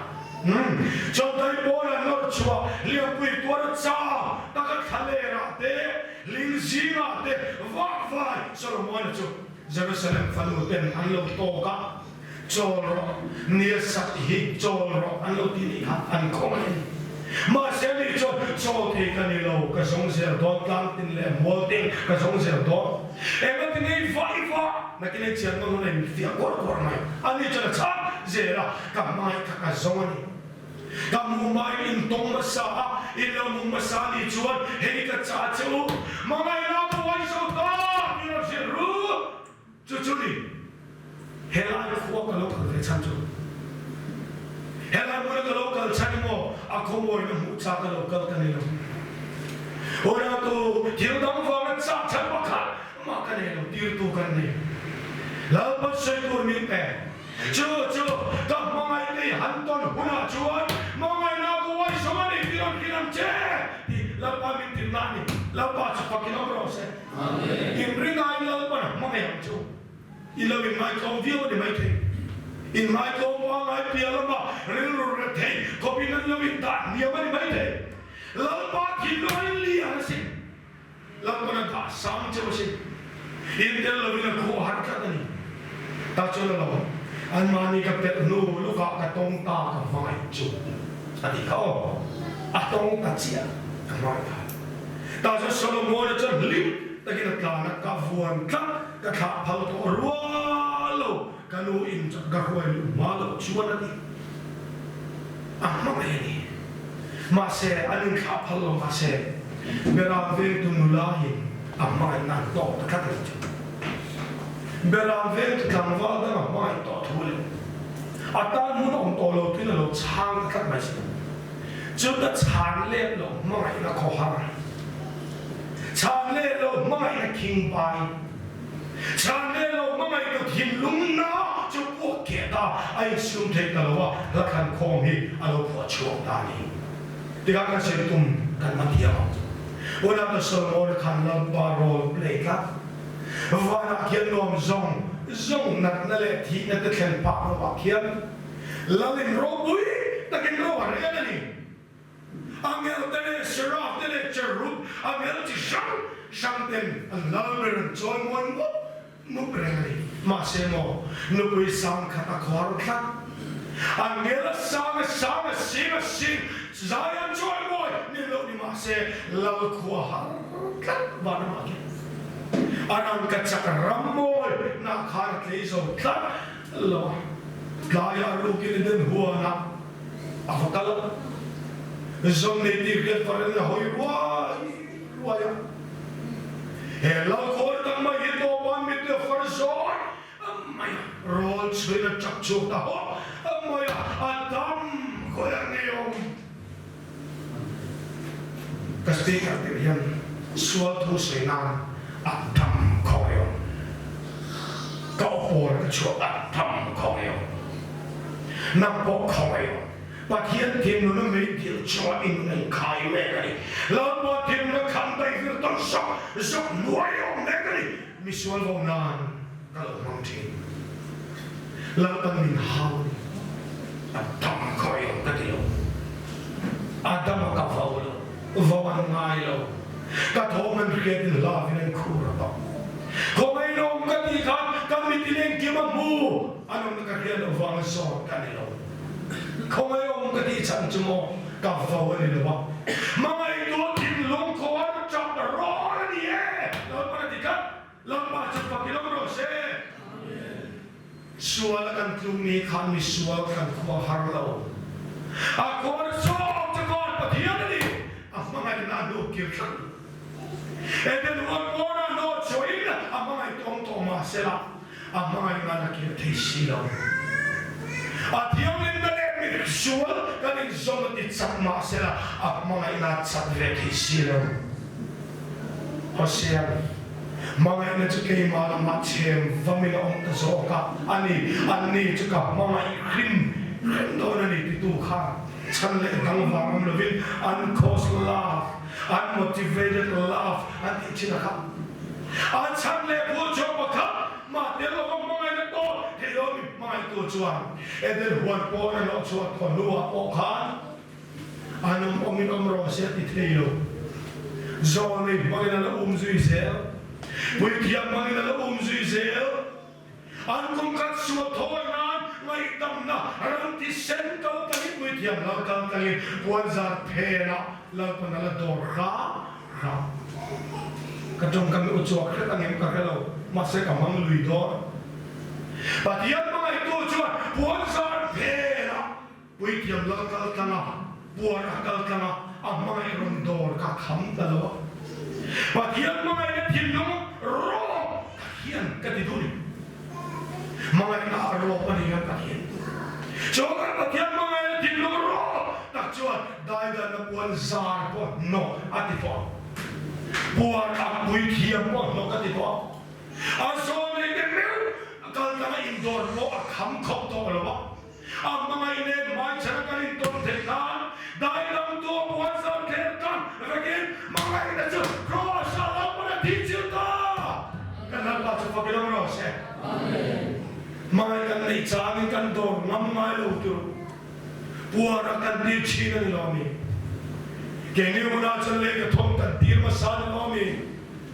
Umm, chuan dai pawnah nawr chhuah lianpui tuar a chang taka thlalerah te, ling zingah te vak vai Solomon-a chu Jerusalem fanu ten an lo tawk a. Chawl rawh, nia sak hi chawl rawh an lo ti nih kha an khawng a ni. Mahse ani chuan chawl thei ka ni lo, ka zawng zel dawn, tlang tin leh mual tin ka zawng zel dawn. Engati ngei vai va nakin ei chian nawn hun a infiah kuar kuar mai. Ani chuan a chhang zel a, ka hmai kha ka zawng a ni. Ka hmuhmai in tawng hmasa a, in lo hmu hmasa nih chuan hei ka chah che u, hmangaihna ka uai zo ta tih rawn hrilh ru. Chu chu ni, helai khua ka lo kal ve chhan chu. Helai hmuna ka lo kal chhan emaw a khawmawina hmuh chak a lo kal ka ni lo. Unautu, thil dang vanga chak chhan pakhat mah ka nei lo, tirtu kan ni. Lalpan sawi tur min pe. Chu chu ka hmangaih nei han tawn hunah chuan hmangaihna ka uai zawng a ni tih rawn hrilh ang che tih Lalpa min tirhna a ni. Lalpa chu fakin awm rawh se. Inringain Lalpan a hmangaih ang chu i lo inngaihtlawm viau a ni maithei. Inngaihtlawm pangngai piah lama rilru rethei khawpin an lo indah hniam a ni maithei. Lalpa thinlung a inlian asin. Lalpan a dah sang cheu asin. Intel lovin a khuh har tlat a ni. Ta chuan a lo, Anmahni ka pelh hnu lukah ka tawng ta ka hmangaih chu a ti kha aw. A tawng ta chiah ka hmangaih kha. Ta chuan Solomon-a chuan hlim takin a tlan a, ka vuan tlat, ka thlah phal tawh rual lo, ka nu in ka hruai luh hma loh chuan a ti. A hmangaih a ni. Mahse, an inthlah phal lo mahse, Beram vengtu nula in a hmangaih nan tawk ta tlat a ni chu. Beram vengtu tlangval dang a hmangaih tawh thu leh a tan hmun a awm tawh lo tuin a lo chhang ta tlat mai si. Chu ta chhan let loh hmangaihna khawhar, chhan let loh hmangaihna khingbai, Chhan leh lo hmangaih tu thinlung na chu puak keh ta a insum thei ta lo a, hla thlan khawm hi a lo phuah chhuak ta a ni. Tikah kan sawi tum kan hma thiam ang chu. Unau ta Solomon-a khan Lalpa role play tlat. Vanah khian nuam zawng zawng natna leh thihna te thlen phak lovah khian Lal in ropui takin ro a rel a ni. Angel te leh seraph te leh cherub, angel chi hrang hrang ten an lal ber an chawi mawi mup mup reng a ni. Mahse maw, nupui sang khat a khuar tlat. Angel a sang a sang a sing a sing, zai an chawi mawi ni loh ni mahse lal khua har tlat van amah khian a rangka chak ram mawi nah khan a tlei zo tlat lo a. Tlaiah rukin Eden huanah A va kal a, zawm nei tih hriat farin a hawi ruai ruai a. He lalkhawl dang mai hi tawpan mittui a far zawi mai a, rawl chhuin a chak chhuak ta hawk mai a, a dam khawiah nge awm? Ka speaker tirh hian sual thu sawi nan a dam khawngaih awm. Ka aw pawl ka chhuah a dam khawngaih awm. Nang pawh khawngaih awm. Pathian thinluna mei dil chungah i nun a inkhai mek a ni. Lalpa thinluna khan daih vir tawn zawk zawk nuai awm mek a ni. Misual vo nan ka lo hmang thin. Lalpan min hau a ni. A dam khawngaih awm ka ti lo. Adama ka vo lo. Vo an ngai lo. Ka thawm an hriat in hlavin an khur a bang. Khawngaih lawm ka tih khan ka mit in engkim a hmu. An awmna ka hriat loh vanga zawt ka ni lo. Khawngaih awm ka tih chhan chu maw ka vo a ni lo a. Hmangaihtu thinlung khaw an chak rawn a ni e. Lalpan a ti tlat. Sual a kan tluk ni khan misual kan khua har lo. A khuar zawk chu Van Pathian a ni, a hmangaihna a hnu kir tlat. Eden huan pawnah hnawh chhuahin a hmangaih tawng tawh mahsela a hmangaihna la kir thei si lo. A thianghlimna leh misual kan inzawm a ti chak mahsela a hmangaihna a chak ve thei si lo. Hosea, Hmangaihna chu keimah lamah chhem vamin a awm ta zawk a, a ni, anni chu ka hmangaih hrim hrim dawn a ni titu khan chhan leh dang vang awm lovin uncaused love, unmotivated love an tih thin a kha. A chhan leh phur chhuak pakhat mah tel lova hmangaihna tawh theih lo mi hmangaihtu chuan Eden huan pawn a nawh chhuah tawh hnuah pawh khan An awm awmin awm rawh se a ti thei lo. Zawnei hmangin a la um zui zel. Puithiam hmangin a la um zui zel. An kum khat sual thawi nan ngaihdamna ram ti sen kal tlangin puithiam lal kal tlangin puanzar phenah Lalpan a la dawr hram hram. Ka tawngkam hi u chuak hret angem ka hre lo, mahse ka hmang lui dawn. Pathian hmangaihtu chuan puanzar phenah Puithiam lal kal tlang a, puar a kal tlang a, a hmangaih rawn dawr ka kham ta lo a. Pathian hmangaihna thinlung rawp tak hian ka ti duh ni. Hmangaihna a rawp a ni hian Pathian tur. Chuan Pathian hmangaihna thinlung rawp tak chuan daidanna puan zar pawh hnawk a ti tawh a. Puar a puithiam pawh hnawk a ti tawh a. A zawnei te meuh kal tlang a indawr pawh a kham khawp tawh lo a. A hmangaih nen hmaichhan a kan intawn theih nan daidamtu a puan zar kher tan vekin hmangaihna chu Kraws ah lo pawn a thi chil ta. Kan Lalpa chu fak ilo rawh se. Hmangaih kan neih changin kan dawr ngam ngai lo tur puar a kan tir thin a ni lo mi? Keini hunah chuan lei ka thawm kan tir hmasa a ni lo mi?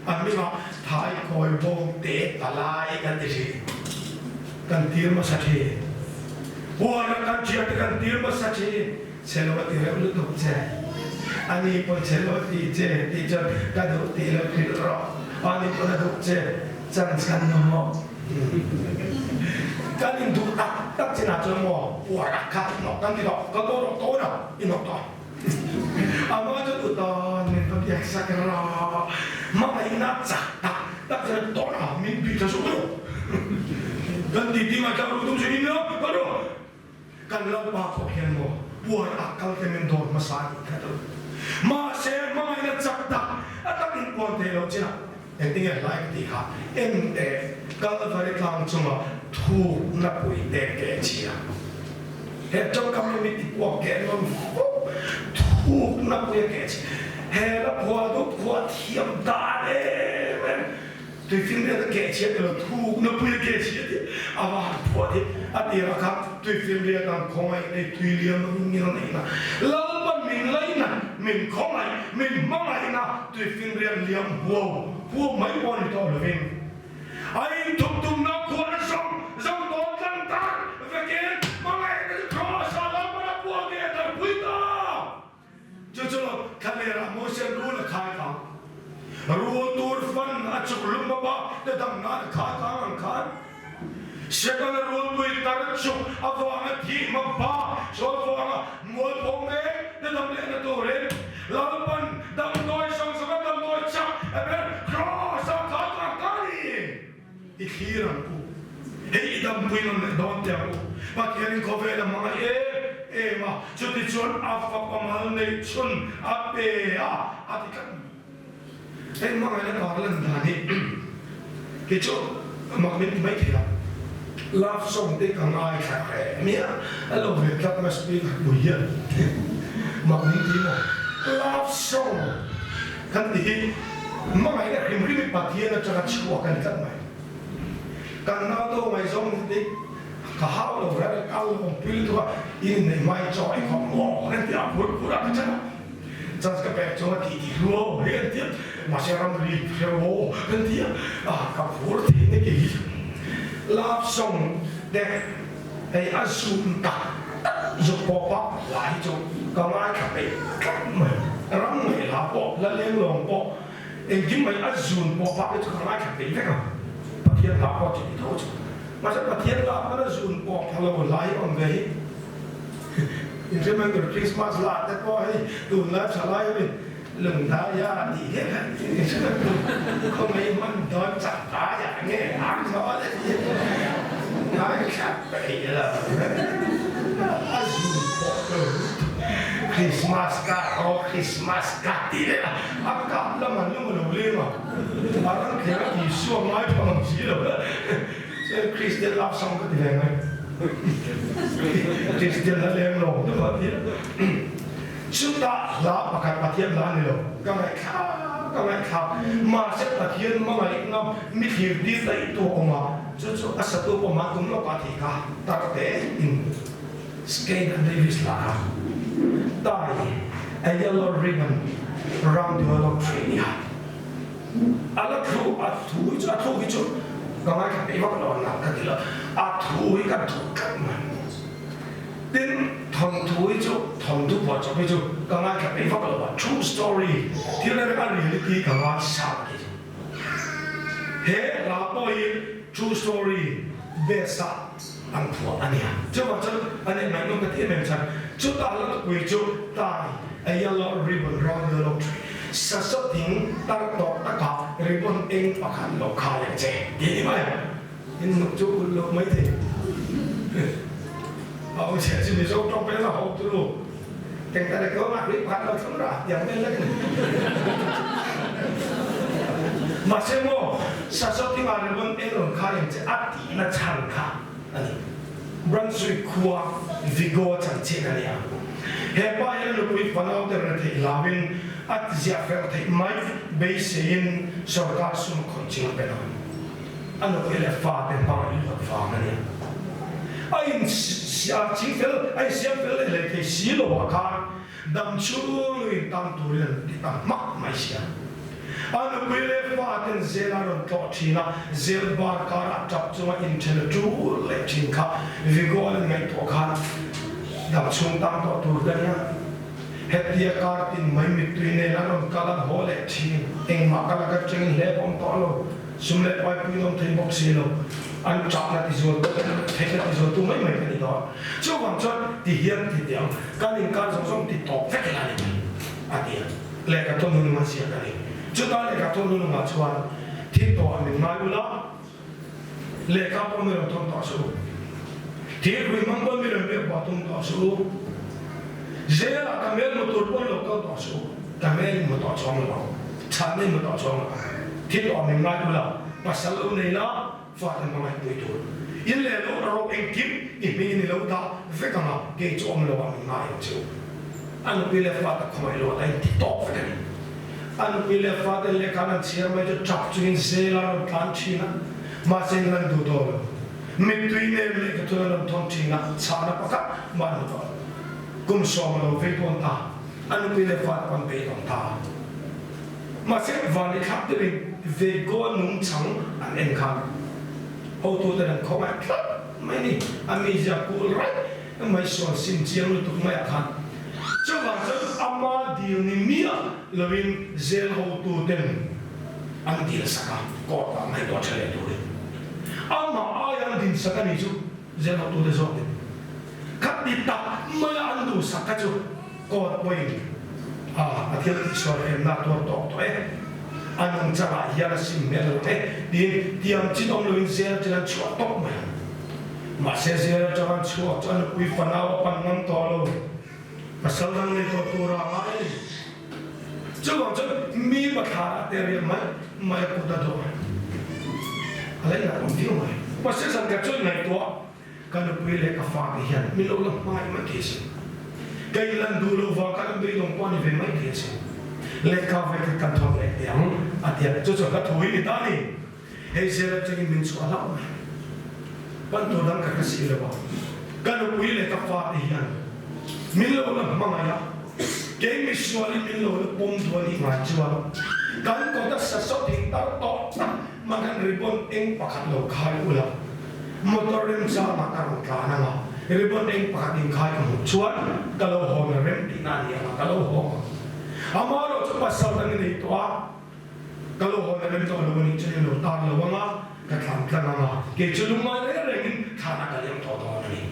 A hmingah thai kawi bawng te palai kan ti thin. Kan tir hmasa thin. Huan a kan thian te kan tir hmasa thin. Chhe lo a ti reuh lutuk che. A ni pawn chhe lo a ti che tih chuan ka duh tih lo hrilh rawh. A ni pawn a duh che chance kan awm maw? Kan induh tak tak chinah chuan maw puar a khat hnawk kan ti tawh. Ka dawr rawh tawn a i hnawk tawh. Amah chu tutan min va biak sak rawh, hmangaihna chak tak tak chuan tawn a min bih tha suh ru. Kan titi ngaithla ru tum sin in lo ka ru. Kan Lalpa pawh hian maw puar a kal te min dawr hmasa a nih kha tu. Mahse hmangaihna chak tak a tak in puan thei lo chinah engtinge hlai ka tih kha en teh Kalvari tlang chunga thukna pui te ke chhia. He tawngkam hi mi tikuak ke nawn fo, thukna pui a keh chi. He la khua dup khua thiam dan em em. Tuifinriat a keh chi a ti lo, thukna pui a keh chi a ti. A va han phuah hi a tirah khan tuifinriat ang khawngaih nei tui liam ang ngil neihna, Lalpa min laina, min khawngaih, min hmangaihna tuifinriat liam huau huau mai pawh ni tawh lovin, A inthup tumna khuan a zawng zawng tawn tlang tak vekin hmangaihna chu Kraws ah Lalpan a puah nge a tarpui ta. Chu chu thlalerah Mosian rul a khai kang. Rul tur fan a chuk lum bawk a, te dam nan a khai kang ang khan. Setana rulpui tar chuk avanga thih hma ba sawi vanga mualpho mek te dam lehna turin Lalpan damdawi zawng zawnga damdawi chak eber Kraws ah kha kang ta ni i thlir ang u. Hei i dampui ngam leh dawn teh ang u. Pathianin khawvel a hmangaih em em a, chutichuan a fapa mal neih chhun a pe a, a ti tlat mai. Heng hmangaihna kar lan dan hi hi chu mak min ti mai thei a, love song te ka ngaithla reng mai a, a lo ve tlat mai speaker pui hian mak min ti maw? Love song kan tih hi hmangaihna hrim hrim hi Pathian atanga chhuak a ni tlat mai. Kan nau ngaihzawng te ka hau lo reng a, kal awm pui lutuk a, in inneih hma in chaw ei khawp maw kan ti a, phur phur a ka chan a. Chance ka pek chuan a tih tih hlu hi an ti a, mahse ramri hrelo kan ti a, ka phur thei nek hi. Love song te hei a zun tak tak zuk pawh a hla hi chu ka ngaithla peih tlat mai. Ram ngaih hla pawh, la leng lawng pawh, engkim mai a zun pawh a hi chu ka ngaithla peih vek ang. Pathian hla pawh chu ti tho chu. Mahse Pathian lah hmana zun pawh pha lo hlai awm ve hi. Inhre Christmas lah te pawh hei tunlai thalai hoin lungdai a tih hian khan inhre khawngaih hman dawn chak aiah nge ang dawn a ti ngaithla peih lo a zun pawh lo Christmas ka aw Christmas ka ti leh a a kap lamah lung a lo leng a a ram kher a Isua ngaithla ang si lo chuan Christian love song ka ti ve mai Christian la leng lo deuh a ti Chutah hla pakhat Pathian hla a ni lo. Ka ngaihthlak ka ngaihthlak. Mahse Pathian hmangaihna mi thlir tir daih tu a awm a, chu chu a satu pawh mah tum lawkah tih kha tar te in Skate and Davis hla kha Tie a yellow ribbon round the yellow tree nia a la thu a thu hi chu a thu hi chu ka ngaithla peih vak lo a nat ka ti lo a thu hi ka duh tlat mai. Tin, thawnthu hi chu, thawnthu phuahchawp hi chu ka ngaithla peih vak lo a, true story thil reng a reality ka ngaisang tih chu. He hla pawh hi true story base ah an phuah a nia. Chuvang chuan a nih ngaihnawm ka ti em em chuan chutah hla tupui chu tie a yellow ribbon round the yellow tree, sasa thing tar tawk takah ribbon eng pakhat lo khai ang che tih a ni mai ang. In nuk chu ulh loh mai thei. A awm chhiah chu Mizo tawng peng a ho turu. Eng ta le ko ngah rih phat lo thlung ra tiang vel lek ni. Mahse maw Sasawt hi ngah ribbon eng rawn khai ang che a tihna chhan kha a ni. Brunswick khua Vigo a chanchin a nia. He pa hian nupui fanau te retheih hlauin a tiziah fel theih mai beiseiin sorkar sum khawih ching a pe lo. A nupui leh fate hmang in luat vang a nia. A in ching fel, a insiam fel leh hlei thei si lo ah khan dam chhung in tam turin an ti ta hmak mai sia. A nupui leh faten zel a rawn tlawh thin a, zel bar karah tap chunga inthen a tul leh thin kha Vigo an ngaihtuah khan dam chhung tan tawh tur ka nia. Hetia kar tin mai mittui nen an rawn kal an haw leh thin. Engmah ka la ka cheng hle awm tawh lo. Sum leh pai pui awm thei bawk si lo. An chakna ti zual theihna ti zualtu mai mai ka ni dawn. Chuvang chuan ti hian ti teh ang, kan inkar zawng zawng ti tawp vek ila ni mai, a ti a. Lehkha thawn hun nunga ziak a ni. Chuta lehkha thawn hun nungah chuan thil tawhah min ngai ula, lehkha pawh mi rawn thawn tawh suh u. Thil hrui hmang pawn mi rawn biak pawh tum tawh suh u. Zelah ka hmel hmu tur pawn lo kal tawh suh u. Ka hmel in hmu tawh chuang lo ang. Chhanna in hmu tawh chuang lo ang. Thil tawh min ngai ula, pasal lo nei la, fate hmangaihpui tur. In leh lo ro engkim i hming in i lo dah vek ang a, kei chu awm lo ah min ngai ang che u. A nupui leh fate khawngaih lo ah in ti tawk vek a ni. A nupui leh fate lehkhan an chhiar mai chu tap chungin zel a rawn tlan thin a, mahse in lan duh dawn lo. Mittui nem leh ka thun a rawn thawn thin a, chhahna pakhat mah an hmu tawh lo. Kum sawm a lo vei dawn ta, a nupui leh fate pawh an bei dawn ta. Mahse van i thlak deuhin Vego nungchang an en khan hotute an khawngaih tlat mai ni, a mizia kul raih mai sual sim chiang lutuk maiah khan. Chuvang chuan ama dil ni miah loin zel hotuten an dil sak a, court ah ngaihtuah tha leh turin amah aia an din sak a ni chu zel hotute zawkin khati tak maia an duhsak kha chu court pawhin a a thil tihsual hremna a tuar tawk tawh e, a nungchangah hian a sim hmel lo e tiin tiang chin awm loin zel atangin an chhuah tawp mai ang. Mahse zel atanga an chhuak chu a nupui fanau a pan ngam tawh lo, pasal dang nei tawh tura a ngai a ni. Chuvang chuan mi bathlar a te riah mai mai a kut a dawh a, a la inah awm viau mai. Mahse zan khat chuan ngaihtuah Ka nupui leh ka fate hian min lo la hmai mai thei a sin. Ka inlan duh loh vang khan an beidawng pawh a ni ve mai thei a sin. Lehkha vawikhat kan thawn leh teh ang a ti a, chu chuan ka thu hi ni ta ni. Hei zel atangin min chhuah hlauh mai. Pan tur dang ka hre si lo a, ka nupui leh ka fate hian min lo la hmangaih a, kei misualin min lo la pawm duh a nih ngai chuan kan kawta sasawt thing tar tawh tak Mahkan ribbon eng pakhat lo khai ula, motor remchangah ka rawn tlan ang a, ribbon eng pakhat inkhai ka hmuh chuan ka lo hawn a rem tihna a ni ang a, ka lo hawng ang. Amaherawhchu pasal dang i nei tawh a, ka lo hawn a rem tawh lo a nih chuan i lo tan lo ang a. Ka thlam tlang ang a, kei chu lungngai reng rengin thlanah ka liam tawh dawn a ni.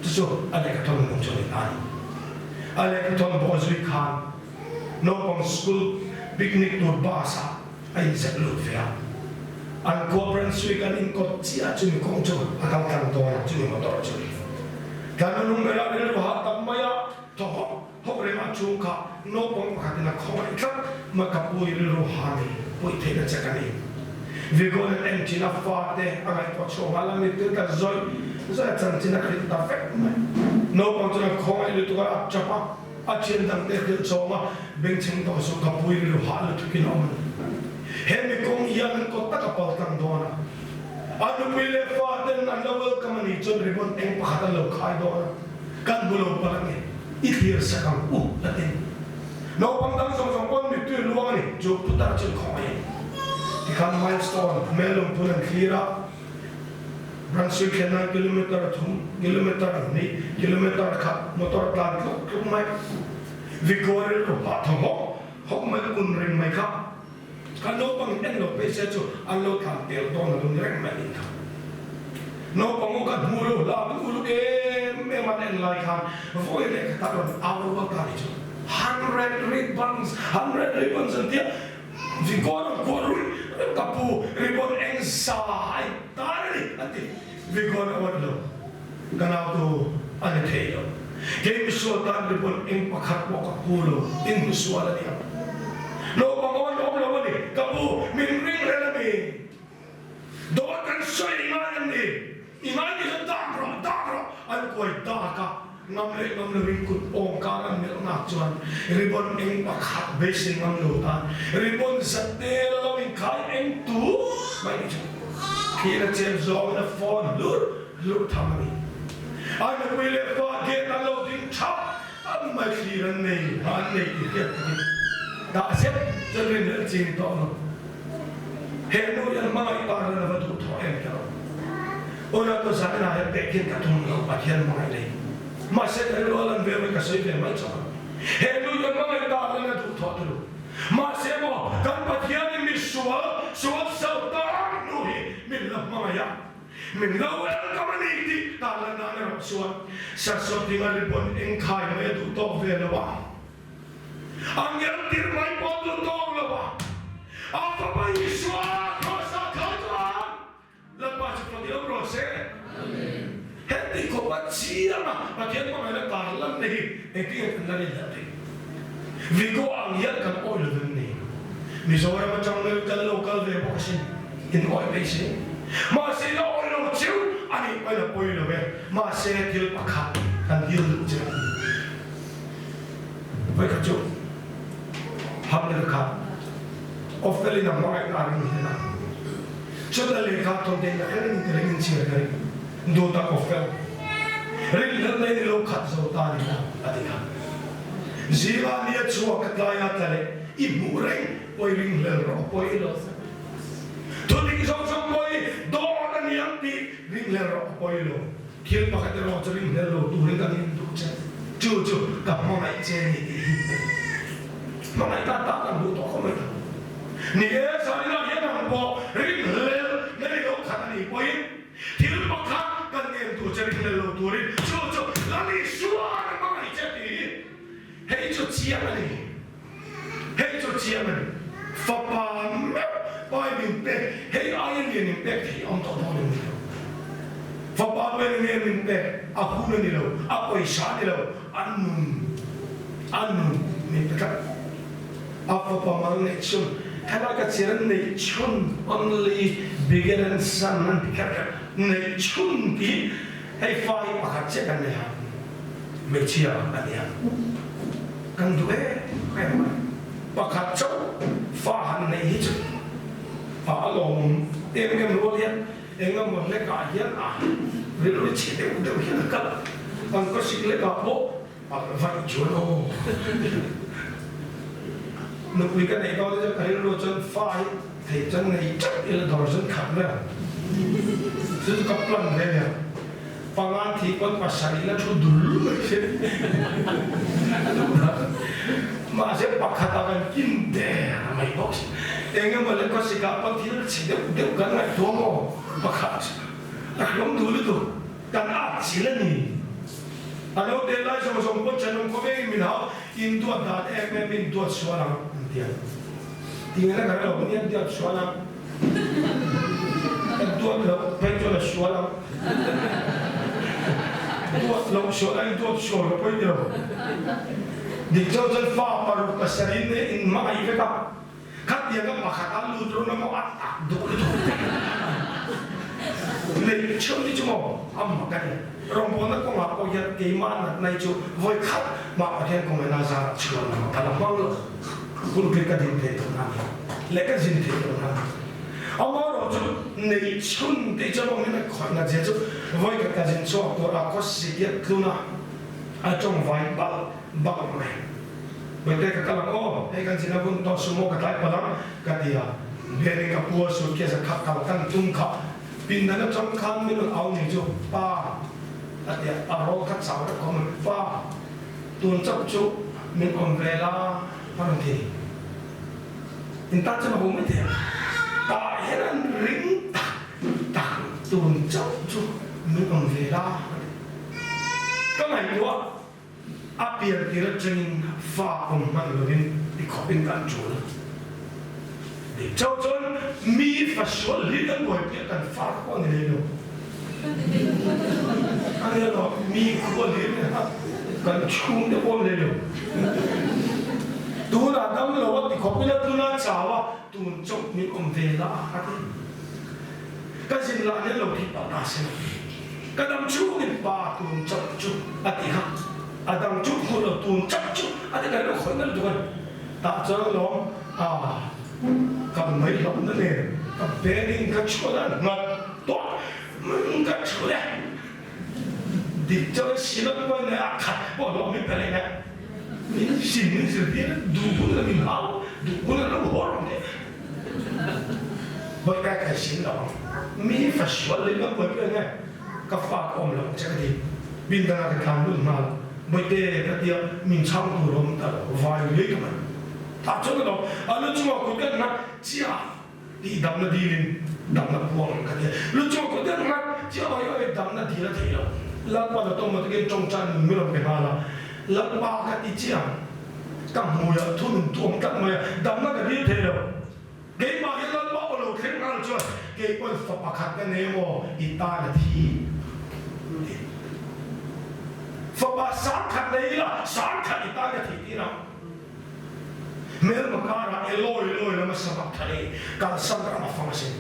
Chu chu a lehkhathawn nung chu a ni ta a ni. A lehkhathawn bawh zui khan naupang school picnic tur bus ah a inzep lut ve a. An khua Brunswick an inkawt chiah chumi kawng chu a kal tlang dawn a, chumi motor chu. Tlan nung berah rilru hah tam mai a, thaw hawk hawk reng a chung kha naupang pakhatin a khawngaih tlat mai ka pu i rilru ha nei puih theihna che ka nei. Vigon an en thin a fate a ngaihtuah chhuah nghal a mittu ta zawih zawih a chanchin a hrilh ta vek mai. Naupang chuan a khawngaih lutuk a a tap a, a thian dangte a hrilh chawng a, bengchheng tawh suh ka pu i rilru hah lutukin a awm a ni. He mi kawng hian an kawt tak a pal tlang dawn a, a nupui leh faten an lo welcome a nih chuan ribbon eng pakhat an lo khai dawn a. Kan hmu lo palh ange, i thlir sak ang u a ti. Naupang dang zawng zawng pawn mittui luang a ni, chu putar chu khawngaih a ni. Tikhan milestone hmel lungphun an thlir a, Brunswick hian nai kilometre thum, kilometre hnih, kilometre khat motor tlan tluk tluk mai. Vigo rilru hah thaw hawk hawk mai kun reng mai kha. Kan naupang en lo phei se chu an lo tlan tel dawn a lo ni reng mai nih kha. Naupang u kan hmu lo hla kan uluk em em an en lai khan vawi leh kha tak rawn au rual ta nih chu hundred ribbons hundred ribbons an tia Vigo rawn kuah ruih reuh ka pu ribbon eng za ai tar a ni an ti Vigo na awt lo ka nau tu a ni thei lo kei misual tan ribbon eng pakhat pawh ka pu lo in hmusual a nia naupang aw an awm lo a ni ka pu min ring rel a mi dawt kan sawi ngai an ni i ngai ni chuan dak rawh dak rawh an kuai dak a ngam leh ngam lo in kut awng kar an melh ngak chuan ribbon eng pakhat beisei ngam lo tan ribbon zat tel a lo inkhai eng tu mai ni chu thil a chen zawng in a phone hlur hlur tham a ni. A nupui leh pa gate an lo ding thap an mai thlir an nei an nei tih hriat takin dah zet chuan rinhlelh chi ni tawh lo. He nu hian hmangaih pa ran a va duh thawh em kher ang. Una tu zaninah hian pehkhin ka tum lo Pathian hmangaih nei. Mahse ka rilru a lan ve mai ka sawi ve mai chauh ang. He nu hian hmangaih pa ran a duh thawh tulu. Mahse maw kan Pathianin misual sual sal tak nu hi min la hmangaih a. Min lo welcome a ni tih tan lan nan erawh chuan Saraswati-a ribbon eng khai mai a duh tawk ve lo a, a ngel tir mai pawh a duh tawk lo a, a fapa Isua Kross-ah khai chuan Lalpa chu fak ilo rawh se. Heti khawpa chianga Pathian hmangaihna tar lan na hi engtin nge kan la rin hlauh theih? Vigo ang hian kan awih lo vem ni? Mizoram atang meuh kal lo kal ve bawk asin, in awih mai se. Mahse la awih lo chiu a nih pawhin a pawi lo e. Mahse thil pakhat kan dil duh che a ni. Vawikhat chu Hamlet kha Ophelia in a hmangaihna a ring hlen a. Chuta lehkha thawn theihna kher in ka ring in chhiar ka ring. Duh tak Ophel. Rinhlelhna in i lo khat zo ta ni la a ti kha. Zingah ni a chhuak ka tlai a tla leh i hmuh reng pawi ringhlel rawh a pawi lo. Thudik zawng zawng pawi dawt a ni ang tih ringhlel rawh a pawi lo. Thil pakhat erawh chu ringhlel lo turin ka ning duh che. Chu chu ka hmangaih che ni tih hi a ni. Hmangaih tan tak kan duh tawh khawp mai ta. Ni e, Zarina hian ang pawh ringhlel na ni lo khat a nih pawhin thil pakhat kan ngen tur che ringhlel lo turin chu chu Lal Isua an hmangaih che tih hi hei chu chiang a ni. Hei chu chiang a ni. Fapa meuh pai min pek, hei aia lian in pek thei awm tawh dawn em ni lo. Fapa ber nge min pek, a hun a ni lo, a pawisa a ni lo, a nun, a nun min pe tlat. A fapa mal neih chhun, helai ka chhiar a neih chhun, only begotten son an ti kher kher, neih chhun tih hei fa hi pakhat chiah kan nei a, hmeichhia a ni a. Kan duh em em mai. Pakhat chauh fa han neih hi chu a alawm em em rual hian eng emaw hlekah hian a rilru chhe deuh deuh hian a kal a, kan khawsik hlekah pawh a vaih chuan aw. Nupui ka neih dawn te chuan ka rilru chuan fa hi thei chuan nei teuh ila dawr chuan khat vel chu chu ka plan ve nia. Panga thi pawn pasarih la thu dul mai se a duh dan. Mahse pakhat ah kan kin der mai bawk si. Eng emaw le khawsikah pawh thil chhe deuh deuh kan ngaihtuah maw? Pakhat chu a hlawm duh lutuk, kan at chil a ni. A lo tel lai zawng zawng pawh thenawm khawvengin min hau, in duat dan em em in duat sual ang an ti a. Tingena kan lo nia duat sual ang, kan duat loh phei chuan a sual ang. Duat loh sual aiin duat sual ka pawi ti lo. Dik chuan chuan fa paruk pasarih in in hmangaih vek a. Khatianga pakhat a lut rawn emaw a tak duh lutuk neih theuh ni chu maw a mak a ni. Rawngbawlna kawngah pawh hian keimah natna hi chu vawi khat mah Pathian kawngena zarah chhuan lam ka la hmang lo. Pulpit ka din thei tawh nan leh ka zin thei tawh nan amaherawh chu neih chhun tih chu emaw min a khawih nat zia chu vawi khat ka zin chhuak tur a khawsik hian tluna a tawngvai balh balh mai. Bawihte ka kal ang aw, hei kan zin a vun tawh sumo ka tlai palh ang ka ti a, Bearing ka pu a suitcase a khat kal kan tum kha pindan atang khan min rawn au ni chu pa a ti a, a rawl kha chau reuh khawp mai, pa tun chauh chu min awm ve la a rawn ti, in tan chuan a hmu mai thei ang, tah hian an ring tak tak tun chauh chu min awm ve la a ti, ka ngaihtuah. A pian tir atangin fa awm hman lovin ti khawpin kan tul. Dik chauh chuan mi fa sual hi kan buaipui a, kan fa kha pawh a ni lei lo. A nia lo, mi khua lir ni kha kan chhungte pawh a ni lei lo. Tunah dam lo a ti khawpin a tuna chau a, tun chauh min awm ve la a ti. Ka zin lah nen lo thih pah ta se lo. Ka dam chhungin pa tun chauh chu a ti kha. A dam chu hmu lo tun chauh chu a ti kan lo khawih nalh tuk a ni. Tah chuan alawm a ka mai hlauh na nen ka bedding ka chhuat a nghat tawh ka thu le. Dik chuan silap pawh nei a khat pawh hlawh min pe leh ngai. Min zin min zirtir duh hun la min hau duh hun la lo haw rawh teh. Bawikai kai sin lo ang. Mi fa sual leh ngam buai peng e. Ka fa ka awm lo ang che ka ti. Bin dangah ka tlan lut nghal. Bawihte ka tia min chhang tur awm ta lo vai lui ka man. Tah chuan ka lo a lu chungah kut ka nghat chiah tih damna dilin damna puang ang ka tia. Lu chungah kut ka nghat chiah oi oi damna dil a theih lo. Lalpa na tawng mawtakin tawngtai nun min rawn pe nghal a. Lalpa ka ti chiah ang. Ka hmuiah thu nun tuam tlat mai a, damna ka dil thei lo. Keimah hi Lalpa aw lo thleng nghal chuan kei pawn fa pakhat ka nei maw i tan a thi ti. Fapa sangkhat nei ila sangkhat i tan ka thih tir ang. Hmelma karah e lawi lawi lama sabak tha ei kalsan ram a fang asin.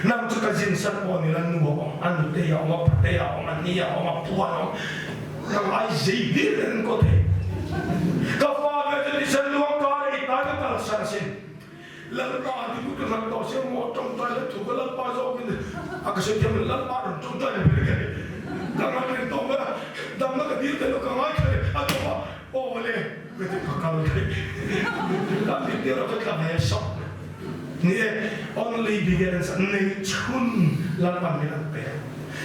Nang chu ka zin sat pawh ni la nu a awm, a nutei a awm, a patei a awm, a ni a awm, a puan a awm, nang ai zei hlir in an ko thei. Ka fa ve chu thisen luang kar i tan ka kalsan asin. Lalpa ti ku ka hlat tawh sia maw tawngtai la thu ka Lalpa zawkin a ka sawi thiam lo, Lalpa rawn tawngtai ni ber ka ni. Ka ngai reng tawh mai a, damna ka dil thei lo ka ngai thei a tawp a, aw le ka ti ka kal thei. Ka mit te erawh ka tla ve sawk. Ni e, only began nei chhun Lalpan min an pek.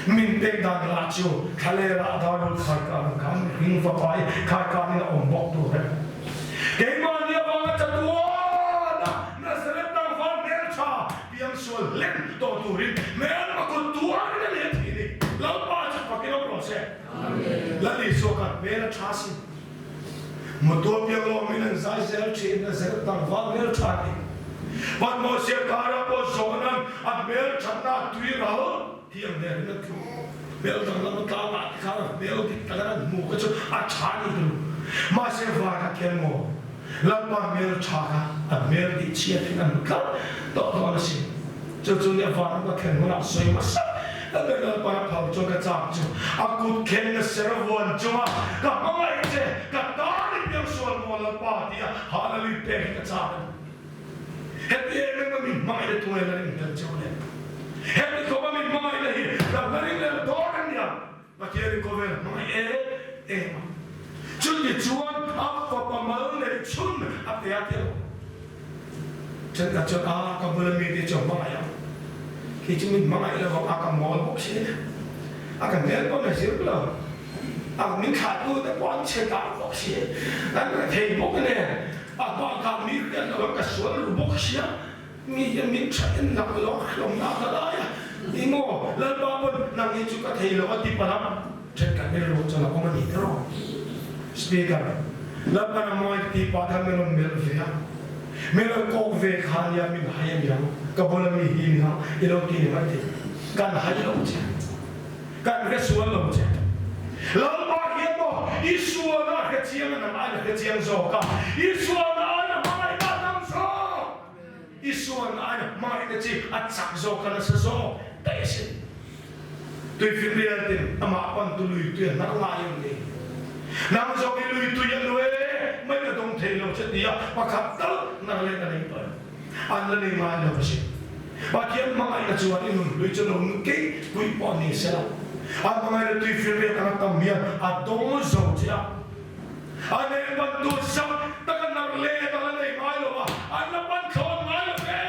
Min pek dan lah chu thlaler ah darul khai kan khan hring fapa i khai kan in a awm bawk tur e. Keimahni avanga chatuan a Nazareth tlangval hmeltha piangsual hlem tawh turin hmelma kut tuarin a ni a thih ni. Lalpa chu fakin awm rawh se. Lal Isua khan hmel a tha sin. Motor piang lawmin an zai zel thin a zel tlangval hmel tha ni. Hmanhmawhsia karah pawh zawhnan a hmel thatna a tui ral tih ang nen in a tlu. Hmel danglam a tlangah te khan a hmel dik tak an hmu kha chu a tha ni tur. Mahse van a ken maw? Lalpa hmel tha kha a hmel tih chhiat in an hmu tlat tawh dawn asin. Chu chu nia van ka thlen hunah sawi hmasa ka ber Lalpan a phal chuan ka chak chu a kut khen na ser a vuan chunga ka hmangaih che ka tan i piangsual maw Lalpa tia Hallelui pek hi ka chak a ni. Heti em em a min hmangaihna tunge la ring hlel cheu le? Heti khawp a min hmangaihna hi ka la ring hlel dawn a nia. Pathianin khawvel a hmangaih em em a, chuti chuan a fapa mal neih chhun a pe a ti lo. Thenkhat chuan a ka bula mite chu a hmangaih ang, khi chu min hmangaih lo vang a ka mawl bawk si a, ka hmel pawn a zir lo, a min thlahtu te pawh an chhe tak bawk si, an rethei bawk nen, a hma kha mi hriat lo ang ka sual ru bawk sia. Mi hian min tha en lak lawk hlawm nak a lai a, ni maw? Lalpa pawn nang hi chu ka thei lo a ti palh a, thenkhat rilru chuan a awm a ni tiraw? Speaker, Lalpan a mawi tih pah khan min rawn melh ve a, min rawn kawk ve kha nia min hai a niang, ka bula mi hi niang i lo ti ni mai thei, kan hai lo che, kan hre sual lo che. Lalpa hian maw i sualna a hre chiang a nang aiin a hre chiang zawk a, i sualna aiin a hmangaihna a tam zawk. I sualna aiin a hmangaihna chi a chak zawk a nasa zawk daih asin. Tuifinrial tin amah pantu lui tui a hnar ngai em ni? Nang zawk i lui tui a lu e, mai ka dawng thei lo che tia pakhat tal hnar let a nei tawh em? An la nei ngai lo asin. Pathian hmangaihna chuan i nun hlui chu lo nu kei puih pawh ni sela, a hmangaihna tuifinriat anga tam hian a dawng zo che a. A nen bantu sak tak a nar let a la nei ngai lo a, an la pan thlawn ngai lo ve.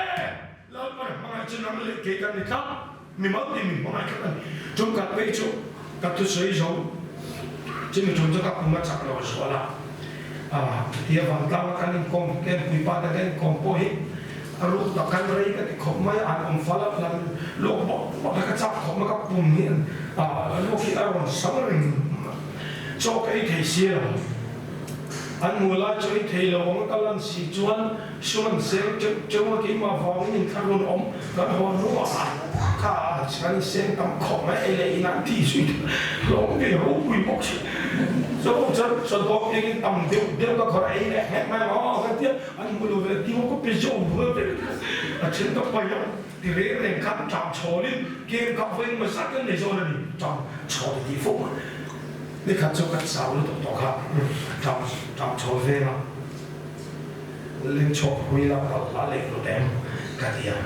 Lalpan hmangaih chu nang leh kei kan ni tlat, mi mal ti min hmangaih tlat a ni. Tum khat phei chu ka thusawi zo, chumi tum chu ka kum a chak lo zual a, tia vantlang a kan inkawm, Kempui pa te kan inkawm pawh hi a ruk tak kan rei ka ti khawp mai a, an awm fal a, lan lawk bawk bawk hi ka chak khawp mai, ka pum hi lawk hi a rawn sam reng. Chaw ka ei thei si lo. An hmuh lai chu ei thei lo ang ka lan si chuan sum an seng teuh teuh a, keimah vangin in thar rawn awm kan haw hnuah kha kan seng tam khawp mai ei leh inah ti zui hlawm ve ropui bawk si. Chaw chuan chaw dawm engin tam deuh deuh ka khawrh ei leh nghek mai ang aw ka tia an hmu lo ve ti maw ka pe zo ve a then ka pai a ti reng reng khan ṭam chhawlin kem kha vawi engemaw zat kan nei zawn a ni ṭam chhawl ti fo mai. Ni khat chu ka chau lutuk tawh kha ṭam ṭam chhawl veng a leng chhuak hui la ka la leh lut em ka ti a,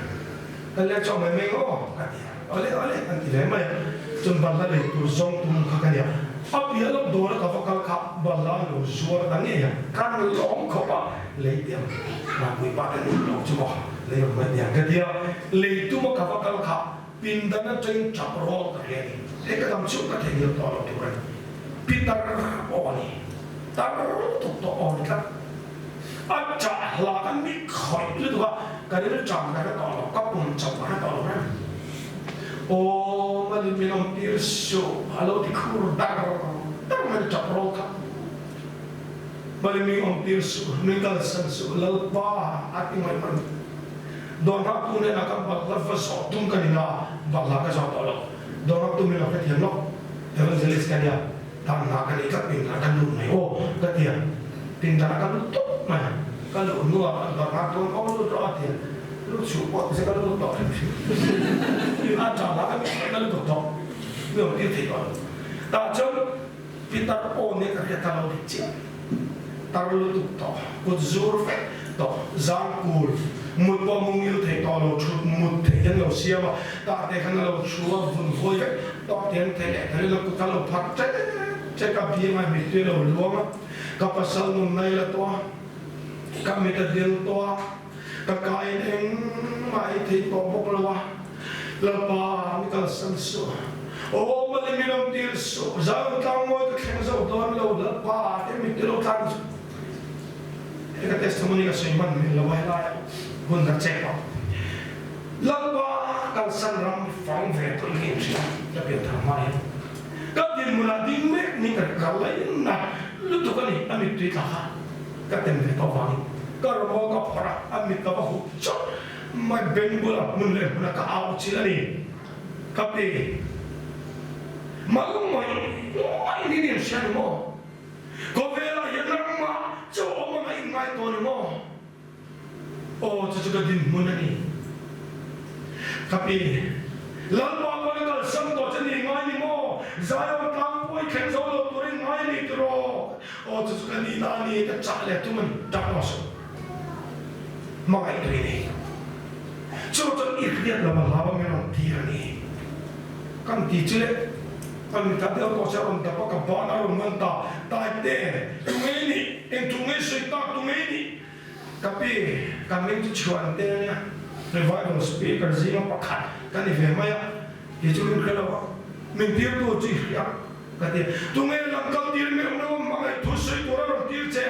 ka leng chhuak mai mai aw ka ti a, awle awle an ti ve mai a, chun balhla lei tur zawng tum kha ka nia, a piah lawk dawr a ka va kal kha balhla a lo zuar ta ngei a, kan lawm khawp a lei tiang Hnapui pa te lut lo chu maw lei rawn mai niang ka ti a, lei tum a ka va kal kha Pindan atangin tap rawl ka hria a ni. Hei ka dam chu ka theihnghilh tawh lo tur a ni. Pitar aw a ni. Tar tuk tawh aw a ni tlat. A chah hla ka ni khawih lutuk a, ka rilṭam ka hre tawh lo, ka pum chauh ka hre tawh lo reng. Aw Malin min awm tir suh a lo ti khur dar dar mai tap rawl kha. Malin min awm tir suh, min kalsan suh Lalpa a ti ngaih mai. Dawnhaktu hnenah ka balhla va zawh tum ka ni na, balhla ka zawh tawh lo. Dawnhaktu min lo hrethiam lo, Evangelist ka nia, tan hna ka nei tlat pindan ka lut mai aw ka ti a, pindan ah ka lut tawp mai a, ka luh hnuah dawnhaktu an aw lut rawh a ti a, lut chhuh pawh ti se ka lut tawh hrim hrim. A chahna ka lut ka lut tawh, mi awm tir thei tawh lo. Tah chuan Pitar aw nia ka hriat kha lo dik chiah. Tar lutuk tawh, kut zur vek tawh, zang kul, mut pawh mu ngil thei tawh lo, thut mut theih hian lo siam a, tah te khan a lo thu a, vun vawi vek tawh te an thei leh thei lo, kut a lo phat ṭek ṭek a, biang a mittui a lo luang a, ka pasal nun nai la tawh a, ka mit a dil tawh a, ka kain engmah ei thei tawh bawk lo a. Lalpa, mi kalsan suh. Aw, mali mi lo tir suh. Zau tlang mawi ka thleng zo dawn lo, Lalpa, te mi ti lo tlang suh. Hei ka testimony ka sawi hman hmel lo a, helai hun ka check a. Lalpa, kalsan ram fang ve tawh in ka inhria, ka pian thar hma hian. Ka dinhmunah ding mek ni ka kal lain na lutuk a ni, a mittui tla kha ka tem ve tawh vangin ka rawmaw ka phawrh a, a mit ka va huh chawt. Mai beng bulah hmun leh hmunah ka au chil a ni. Ka pe. Mal mai mai ni nin hria ni maw? Khawvelah hian nangmah chaw awm anga in ngai tawh ni maw? Aw, chu chu ka dinhmun a ni. Ka pe. Lalpa pawn a kalsan tawh che ni ngai ni maw? Zion tlang pawi thleng zo lo turin ngai a ni tiraw? Aw, chu chu ka nihna a ni, ka chah leh tum a ni. Tah maw sawi? Hmangaih tui nei. Chu chuan i hriat lo a hlau a min rawn tir a ni. Kan ti chu le, kan mitla deuh tawh che a rawn dap a, ka ban a rawn man ta, Taite, tu nge i nih? Eng tu nge i sawi tak? Tu nge i nih? Ka pi, ka hming chu chhuan te a nia, revival speaker zinga pakhat ka ni ve mai a, kei chu min hre lo a, min tirtu chu i hria ka ti a, Tu nge lam kal tir meuh lo a, hmangaih thu sawi tur a rawn tir che?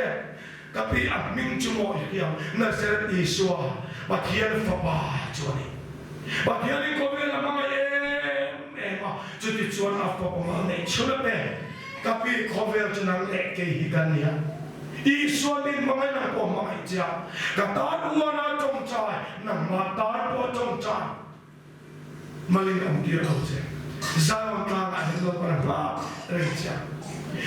Ka pi a hming chu maw i hriam? Nazareth Isua, Pathian Fapa chu a ni. Pathianin khawvel a hmangaih em em a, chutichuan a Fapa mal neih chhun a pe. Ka pi khawvel chu nang leh kei hi kan nia. Isua min hmangaih nang pawh hmangaih che a, ka tan uana tawngtai, nangmah tan pawh tawngtai. Malin awm tir lo che. Zion tlangah hian Lalpan a hma reng che a.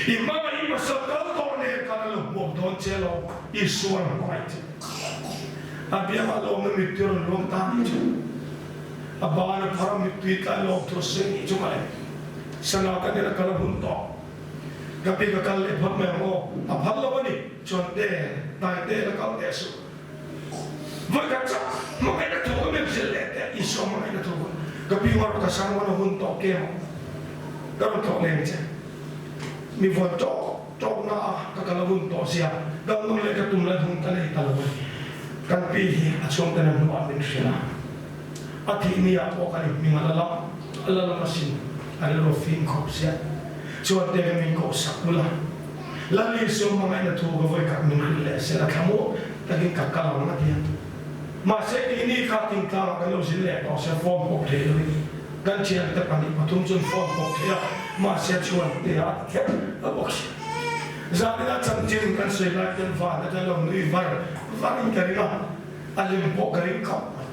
I hmangaih i pasal kal tawh nen khan a lo hmuak dawn che lo, Isua rawn hmangaih che. A biangah lawmna mittui a rawn luang ta nih chu. A ban a phar a mittui tlai lawm thu a sawi nih chu mawle. Sana ka nena kal a hun tawh. Ka pi ka kal leh phawt mai ang aw. A phal lo a ni. Chuan te, hnai te la kal teh suh. Vawikhat chauh hmangaihna thu ka min hrilh leh teh Isua hmangaihna thu kha ka pi ngawr ka sang rawn a hun tawh ke maw ka rawn tlawh leng che mi vawn tawk tawk na a ka kal a hun tawh sia dang nawn leh ka tum lai hun ka nei ta lo a ni kan pi hi a chhung ten a hnuah min hrilh a a thih ni ah pawh kan inhming a la lam a la lam asin a rilru fim khawp sia chuan te ka min koh sak ula. Lal Isua hmangaihna thu ka vawikhat min hrilh leh sela thla maw takin ka kal ang a ti a. Mahse keini kha thingtlangah kan lo zin leh tawh sia form pawp thei lovin kan thiante 2 3 chuan form pawp thei a, mahse chhuan te a ti kher a bawk si. Zanina chanchin kan sawi lai ten van atang lo nui var varin ka ring a, a hlim pawh ka ring khawp mai.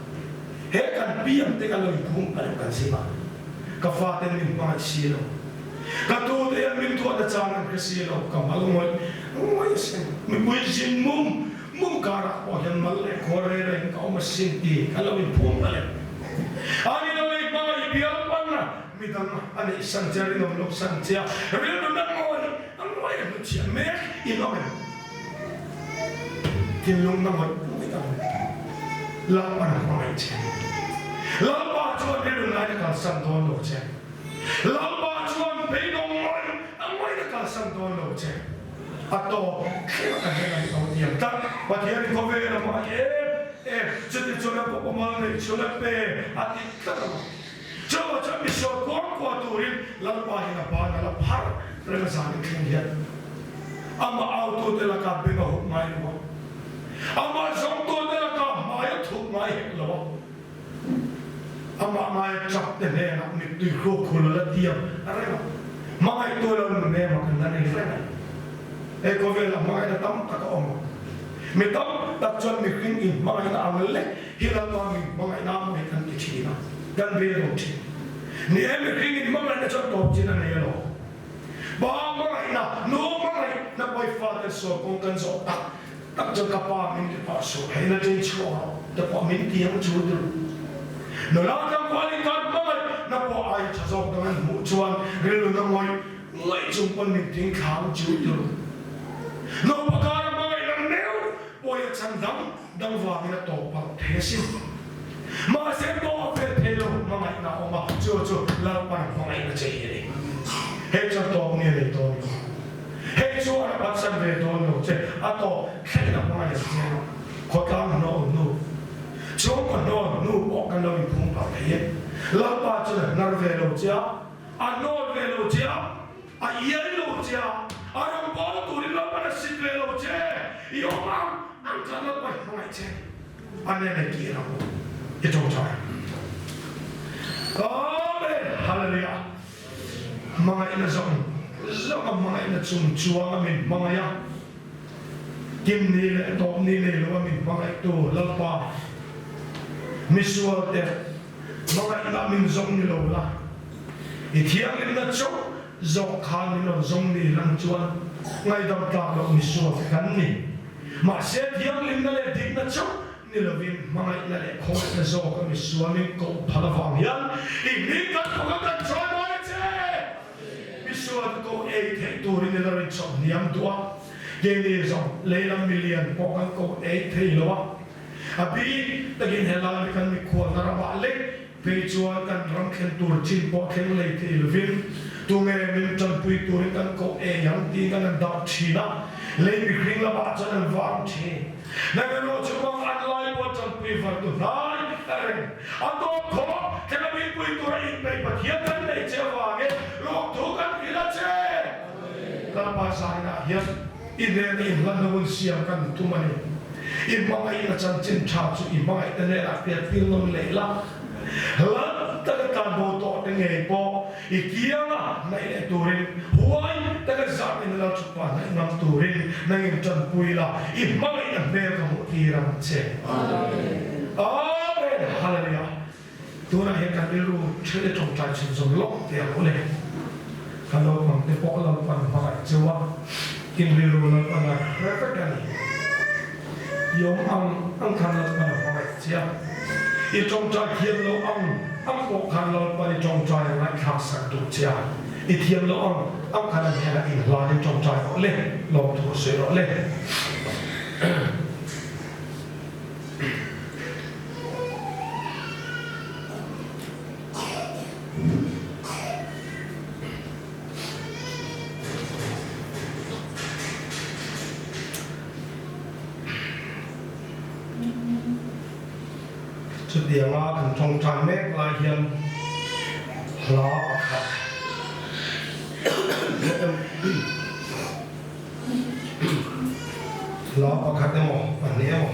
He kan piang te kan lo inphum palh kan zim a, ka faten min hmangaih si lo. Ka tu te hian min tuahna chang an hre si lo, ka mal ngawih ngawih asin. Mipui zin mum mum karah pawh hian mal leh khuar rei reng ka awm asin ti ka lo inphum ta leh. A ni lo lei hmangaih bial pan a, midang a neih san che a rinawm loh san che a, rilru na ngawih ngawih a hnutchhiah mek in awm em? Thinlung na ngawih ngawih a awm. Lalpan a hmangaih che. Lalpa chuan rilru nain a kalsan dawn lo che. Lalpa chuan beidawng ngawih a ngawih a kalsan dawn lo che. A tawp thleng a heng a ni lo tiang tlat. Pathian khawvel a hmai em em, chuti chuan a pawp a mal neih chhun a pe a ti tlat a lo. Chuvah chuan misual kuang kuah turin Lalpa hian a ban a la phar reng a zan in thleng hian amah autute lakah beng a hup ngai lo a, amah zawngtute lakah hmai a thup ngai hek lo a. Amah ngaia chak te hnenah mittui hruk hul a la tiam a reng a, hmangaihtu lo nun em a kan la nei reng a ni. He khawvelah hmangaihna tam tak a awm a, mi tam tak chuan mihring inhmangaihna ang lek hi Lalpa min hmangaihna a hmangaih kan ti thin a, kan ve lo thin. Ni e, mihring inhmangaihna chuan tawp chin a nei alawm. Pa hmangaihna, nu hmangaihna pawifa ten sual kawng kan zawh tak Tak chuan ka pa min ti pah suh, hei la ṭin chhuak rawh te pawh min ti ang chu tir. Nula tlangval in kan hmangaih na pawh ai ṭha zawk dang an hmuh chuan rilru na ngawih ngawih chung pawn min ting thla ang chu tir. Naupa kara hmangaih na meuh pawi a chhan dang dang vangin a tawp palh thei asin. Mahse tawp ve thei lo hmangaih na awm a, chu chu Lalpan hmangaih na che hi a ni. Hei chuan tawp nge nei dawn lo. Hei chu a la phatsan ve dawn lo che, a tawp thleng a hmangaih ang che a, khawtlang hnawn hnu, chhungkaw hnawn hnu pawh kan lo inphung pah thei e. Lalpa chuan a hnar ve lo che a, a hnawn ve lo che a, a iai lo che a, a rawn bawl turin Lalpan a sit ve lo che, i awm ang ang khan Lalpa i hmangaih che a nen ei kir ang u, i tawngtai. Amen! Hallelujah! Hmangaihna zawng zawng a hmangaihna chung chuang a min hmangaih a, kim ni leh tawp ni nei lo a min hmangaihtu Lalpa, misual te hmangaihna min zawng ni lo la, i thianghlimna chauh zawk khan min rawn zawng ni lang chuan ngaihdam tlak loh misual te kan ni. Mahse thianghlimna leh dikna chauh Ni lovin hmangaihna leh khawngaihna zawk a misualin koh phal avang hian i hming kan thawk a kan chawi mai che. Misual te koh ei theih turin i la rinchawp hniam duh a, keini zawng leilam milian pawh kan koh ei thei lo a. A bik takin helai mi kan mikhualna ramah lek phei chuan kan ram thlen tur chin pawh thleng lei thei lovin tunge min tanpui turin kan koh ei ang tiin kan han dap thin a, lei mihring lamah chuan an vang thin. Nang erawh chu bang an lai pawh tanpui var tu hnai a reng. A tawp khawp thleng a mipui tura inpeih Pathian kan nei che avangin lawmthu kan hrilh a che. Lalpa zainah hian. I hnena inhlanna hun siam kan tum a ni. I hmangaihna chanchin tha chu i hmangaihte hnenah hriattir nawn leh la. Hla taka tlanbo tawh te ngei pawh i kianga hnaih leh turin, huai taka zanin Lalṭhupa hnaih ngam turin nangin ṭanpui la, i hmangaihna hmel ka hmuh tir ang che. Amen! Hallelujah! Tunah hian kan rilru ṭhele ṭawngṭai chhunzawm lawk teh ang u le. Ka naupang te pawh Lalpan hmangaih cheu a, in rilru Lalpan a hre vek a ni. I awm ang ang khan Lalpan a hmangaih che a, i ṭawngṭai thiam lo ang ang pawh khan Lalpan i ṭawngṭai a ngaihthlak sak duh che a, i thiam lo ang ang khan a hnenah inhlanin ṭawngṭai rawh le, lawmthu sawi rawh le. Chutianga kan tawngtai mek lai hian hla pakhat Hla pakhat emaw pahnih emaw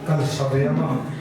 kan sa ve ang a.